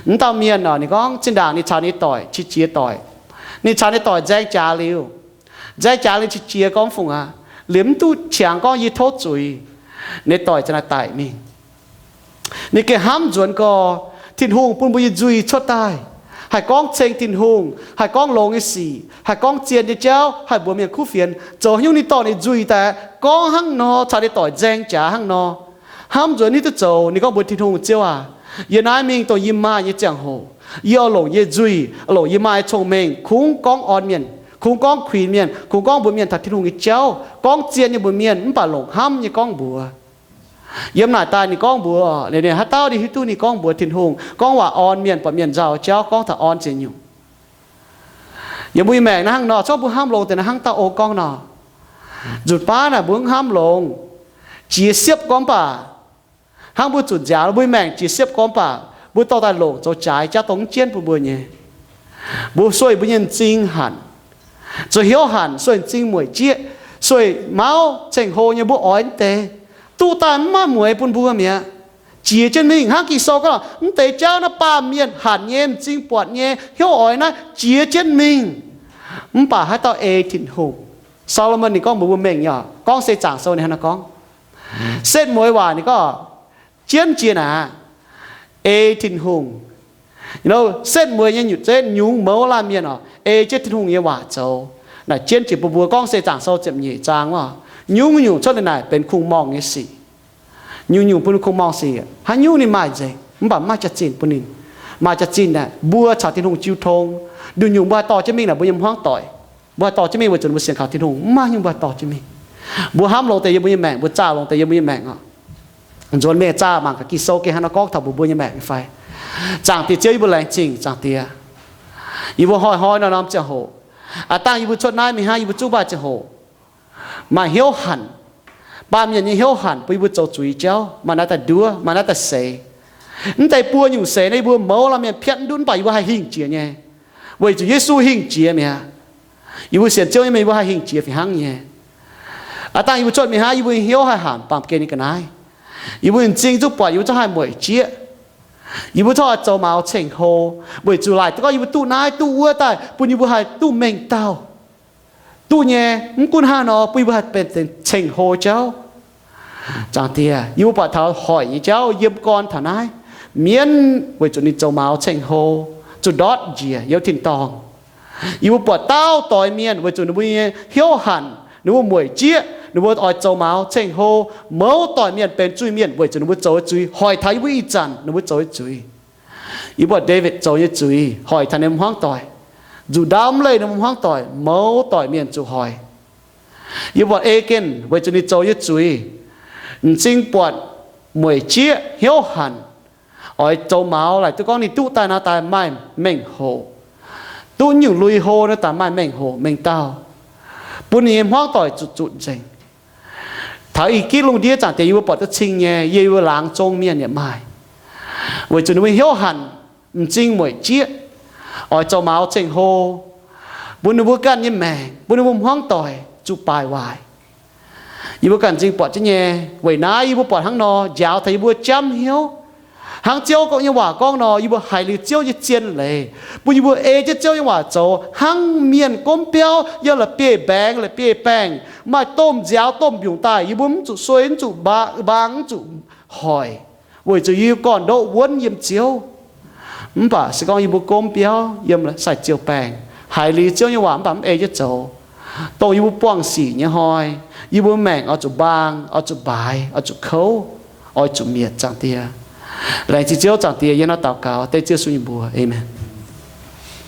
M'dauh mienh oc, ninh gorngv zinh ndaangc ninh caux ninh doic qiex jiez doic. Ninh caux ninh doic nzaeng jaax liuz, nzaeng jaax liuz qiex jiez gorngv fungc aqv, liemh mv duqv qangx gorngv yie tov zuiz, ninh doic ziouc naaic daic mingh. Ninh gengh hnamv nzuonx gorx, Tin-Hungh bun mbuo nyei nzuih cuotv daaih, haih gorngv ceng Tin-Hungh, haih gorngv longx nyei sic, haih gorngv zien nyei jauv, haih mbuox mienh kuv fienx. Zoux haaix nyungc ninh dorh ninh nzuih daaih gorngv hnangv nor, caux ninh doic nzaeng jaax hnangv nor. Hnamv nzuonx hiuv duqv zoux. Ninh gorngv mbuox Tin-Hungh, Ziouv aac, yie naaiv mingh dongh yie maaih nyei ziangh hoc, yie oix longc yie nyei nzuih, longc yie maaih nyei cong-mengh, kungx gorngv orn mienh, kungx gorngv kuinx mienh, kungx gorngv mbuox mienh taux Tin-Hungh nyei jauv, gorngv zien nyei mbuox mienh, mv baac longc hnamv nyei gorngv mbuox. Yiem naaic daaih ninh gorngv mbuox, ninh, ninh haaix dauh ninh hiuv duqv ninh gorngv mbuox Tin-Hungh, gorngv waac orn mienh, buatc mienh nzauh jauv gorngv taux orn ziex nyungc. Yiem mbuo nyei maengc naaiv hnangv nor, zorqv mbuo hnamv longx deix naaiv hnangv dauh o gorngv nor, nzunc baav naaic mbuo mv hnamv longx, jiex siepv gorngv mv baac, hnangv mbuo zuqc nziaaux mbuo nyei maengc jiex siepv gorngv mv baac, mbuo dorh daaih longc zoux jaaix jauv dongh mv jienv bun mbuo nyei. Mbuo sueih mbuo nyei m'zing hanc, zoux hnyouv hanc, sueih m'zing mueic jieqv, sueih mauv ceng-hlo nyei mbuo oix mv deix, duqv daaih mv maaih mueix bun mbuo mi'aqv. Jiex jienv mingh hnangv Ging-Sou gorngv, mv deix jauv naaiv baamh mienh hanc nyei, m'zing buatc nyei, hnyouv oix naaiv jiex jienv mingh. Mv baac haaix dauh ei Tin-Hungh? Saa^lo^morn ninh gorngv mbuox mbuo mengh nyei, gorngv se Zaangc Sou ninh hnangv naaiv gorngv, setv mueiz waac ninh gorngv, jienv jiex naaic, ei Tin-Hungh. Setv mueiz nyei nyutc zeiv nyungc mouz laanh mienh oc, ei jienv Tin-Hungh nyei waac zoux. Naaic jienv jiex bun mbuo, gorngv se Zaangc Sou ziepc nyeic zaang oc. Nyungc-nyungc cuotv liuz naaic benx kungx-morngh nyei sic. Nyungc-nyungc bun kungx-morngh sic. Haaix nyungc ninh maaih nzengc, mv baac mv maaih jaax-zinh bun ninh. Maaih jaax-zinh aeqv, mbuo caux Tin-Hungh jiu tong. Nyungc-nyungc mbuo haih dorh jienv mingh naaic mbuo nyei hmuangv doic. Mbuo haih dorh jienv mingh weic zuqc mbuo sienx kaux Tin-Hungh. Mv maaih nyungc mbuo haih dorh jienv mingh. Mbuo hnamv longx deix yiem mbuo nyei maengc, mbuo zaah longx deix yiem mbuo nyei maengc oc. Nzuonx mingh zaah mangc gaax Ging-Sou gengh hnangv nor gorngv taux mbuox mbuo nyei maengc nyei fai. Zaangc Diex Ziouv, yie mbuo laengz zingh Zaangc Diex. Yie mbuo hnoi-hnoi norm-norm ziangh hoc, aav dangh yie mbuo cuotv naaiv mingh hnangv yie mbuo zungv maaih ziangh hoc maaih hnyouv hanc, baamh mienh nyei hnyouv hanc bun yie mbuo zoux zuiz jauv, maaih naaiv daaih nduov, maaih naaiv daaih seix. Mv deix buo nyungc seix naaiv yie mbuo mouz laanh mienh piatv mv ndutv, mv baac yie mbuo haih hingh jiex nyei, weic zuqc Yesu hingh jiex mi'aqv. Yie mbuo sienx Ziouv nyei mienh yie mbuo haih hingh jiex fih hnangv nyei. Aav dangh yie mbuo cuotv mingh hnangv, yie mbuo nyei hnyouv haih hanc baamh gen nyei ga'naaiv. Yie mbuo m'zing zungv buatc, yie mbuo zungv haih mueic jieqv. Yie mbuo zungv haih zoux maux ceng-hlo, weic zuqc laaic duqv gorngv yie mbuo duqv naaiv duqv wuov daaih bun yie mbuo haih duqv mengh dauh. Duqv nyei, mv gunv hnangv nor bun yie mbuo haih benx ceng-hlo jauv. Zaangc Diex, yie mbuo buatc taux hoic nyei jauv yiem gorn taux naaiv. Mienv weic zuqc ninh zoux maux ceng-hlo, zuqc ndortv njiec yiem tin-dorngh. Yie mbuo buatc dauh doix mienh weic zuqc ninh mbuo nyei hnyouv hanc, ninh mbuo mueic jieqv, ninh mbuo oix zoux maux ceng-hlo, mouz doic mienh benx zuiz-mienh weic zuqc ninh mbuo zoux nyei zuiz, hoic taux yie mbuo ih zanc ninh mbuo zoux nyei zuiz. Yie mbuo buatc Ndaawitv zoux nyei zuiz hoic taux ninh hmuangv doic. nzuqc ndaauv mv leih ninh mbuo hmuangv doic, mouz doic mienh zuqc hoic. Yie buatc ei gengh weic zuqc ninh zoux nyei zuiz, m'zing buatc mueic jieqv hnyouv hanc, oix zoux maux laaic duqv gorngv ninh duqv daaih naaiv daaih maaih mengh hoc, duqv nyungc lui-houx naaiv daaih maaih mengh hoc mengh dauh, bun ninh nyei hmuangv doic zuqc zutc nzengc. Taux ih gitv lungh ndiev zaangc diex yie mbuo buatc duqv cing nyei, yie mbuo laangz zong mienh yaac maaih, weic zuqc ninh mbuo hnyouv hanc, m'zing mueic jieqv, oix zoux maux ceng-hlo, bun ninh mbuo ganh nyei maengc, bun ninh mbuo hmuangv doic zuqc baaic waaic. Yie mbuo ganh m'zing buatc jienv nyei. Weic naaiv yie mbuo buatc hnangv nor, njaaux taux yie mbuo jamv hnyouv. Hnangv Ziouv nyei waac gorngv nor, yie mbuo haiz liuz Ziouv nyei zien leiz, bun yie mbuo ei jienv Ziouv nyei waac zoux. Hnangv mienh gomv biauv yiem la'bieiv-mbaengx la'bieiv-baengh, maaih domh nziaaux domh mbiungc daaih, yie mbuo mv zuqc suei, mv zuqc mbaang, mv zuqc hoic, weic zuqc yie mbuo gorn-ndoqv wuonv yiem Ziouv. Mv baac se gorngv yie mbuo gomv biauv yiem sai-ziou baengh, haiz liuz Ziouv nyei waac mv baac mv ei jienv zoux, dongh yie mbuo buangh sic nyei hnoi, yie mbuo maengc oix zuqc mbaang, oix zuqc mbaaix, oix zuqc kouv, oix zuqc mietc, Zaangc Diex. Laengz zingh Ziouv, Zaangc Diex, yie hnangv naaiv daux gaux dengv Ziouv Yesu nyei mbuox. Aamen.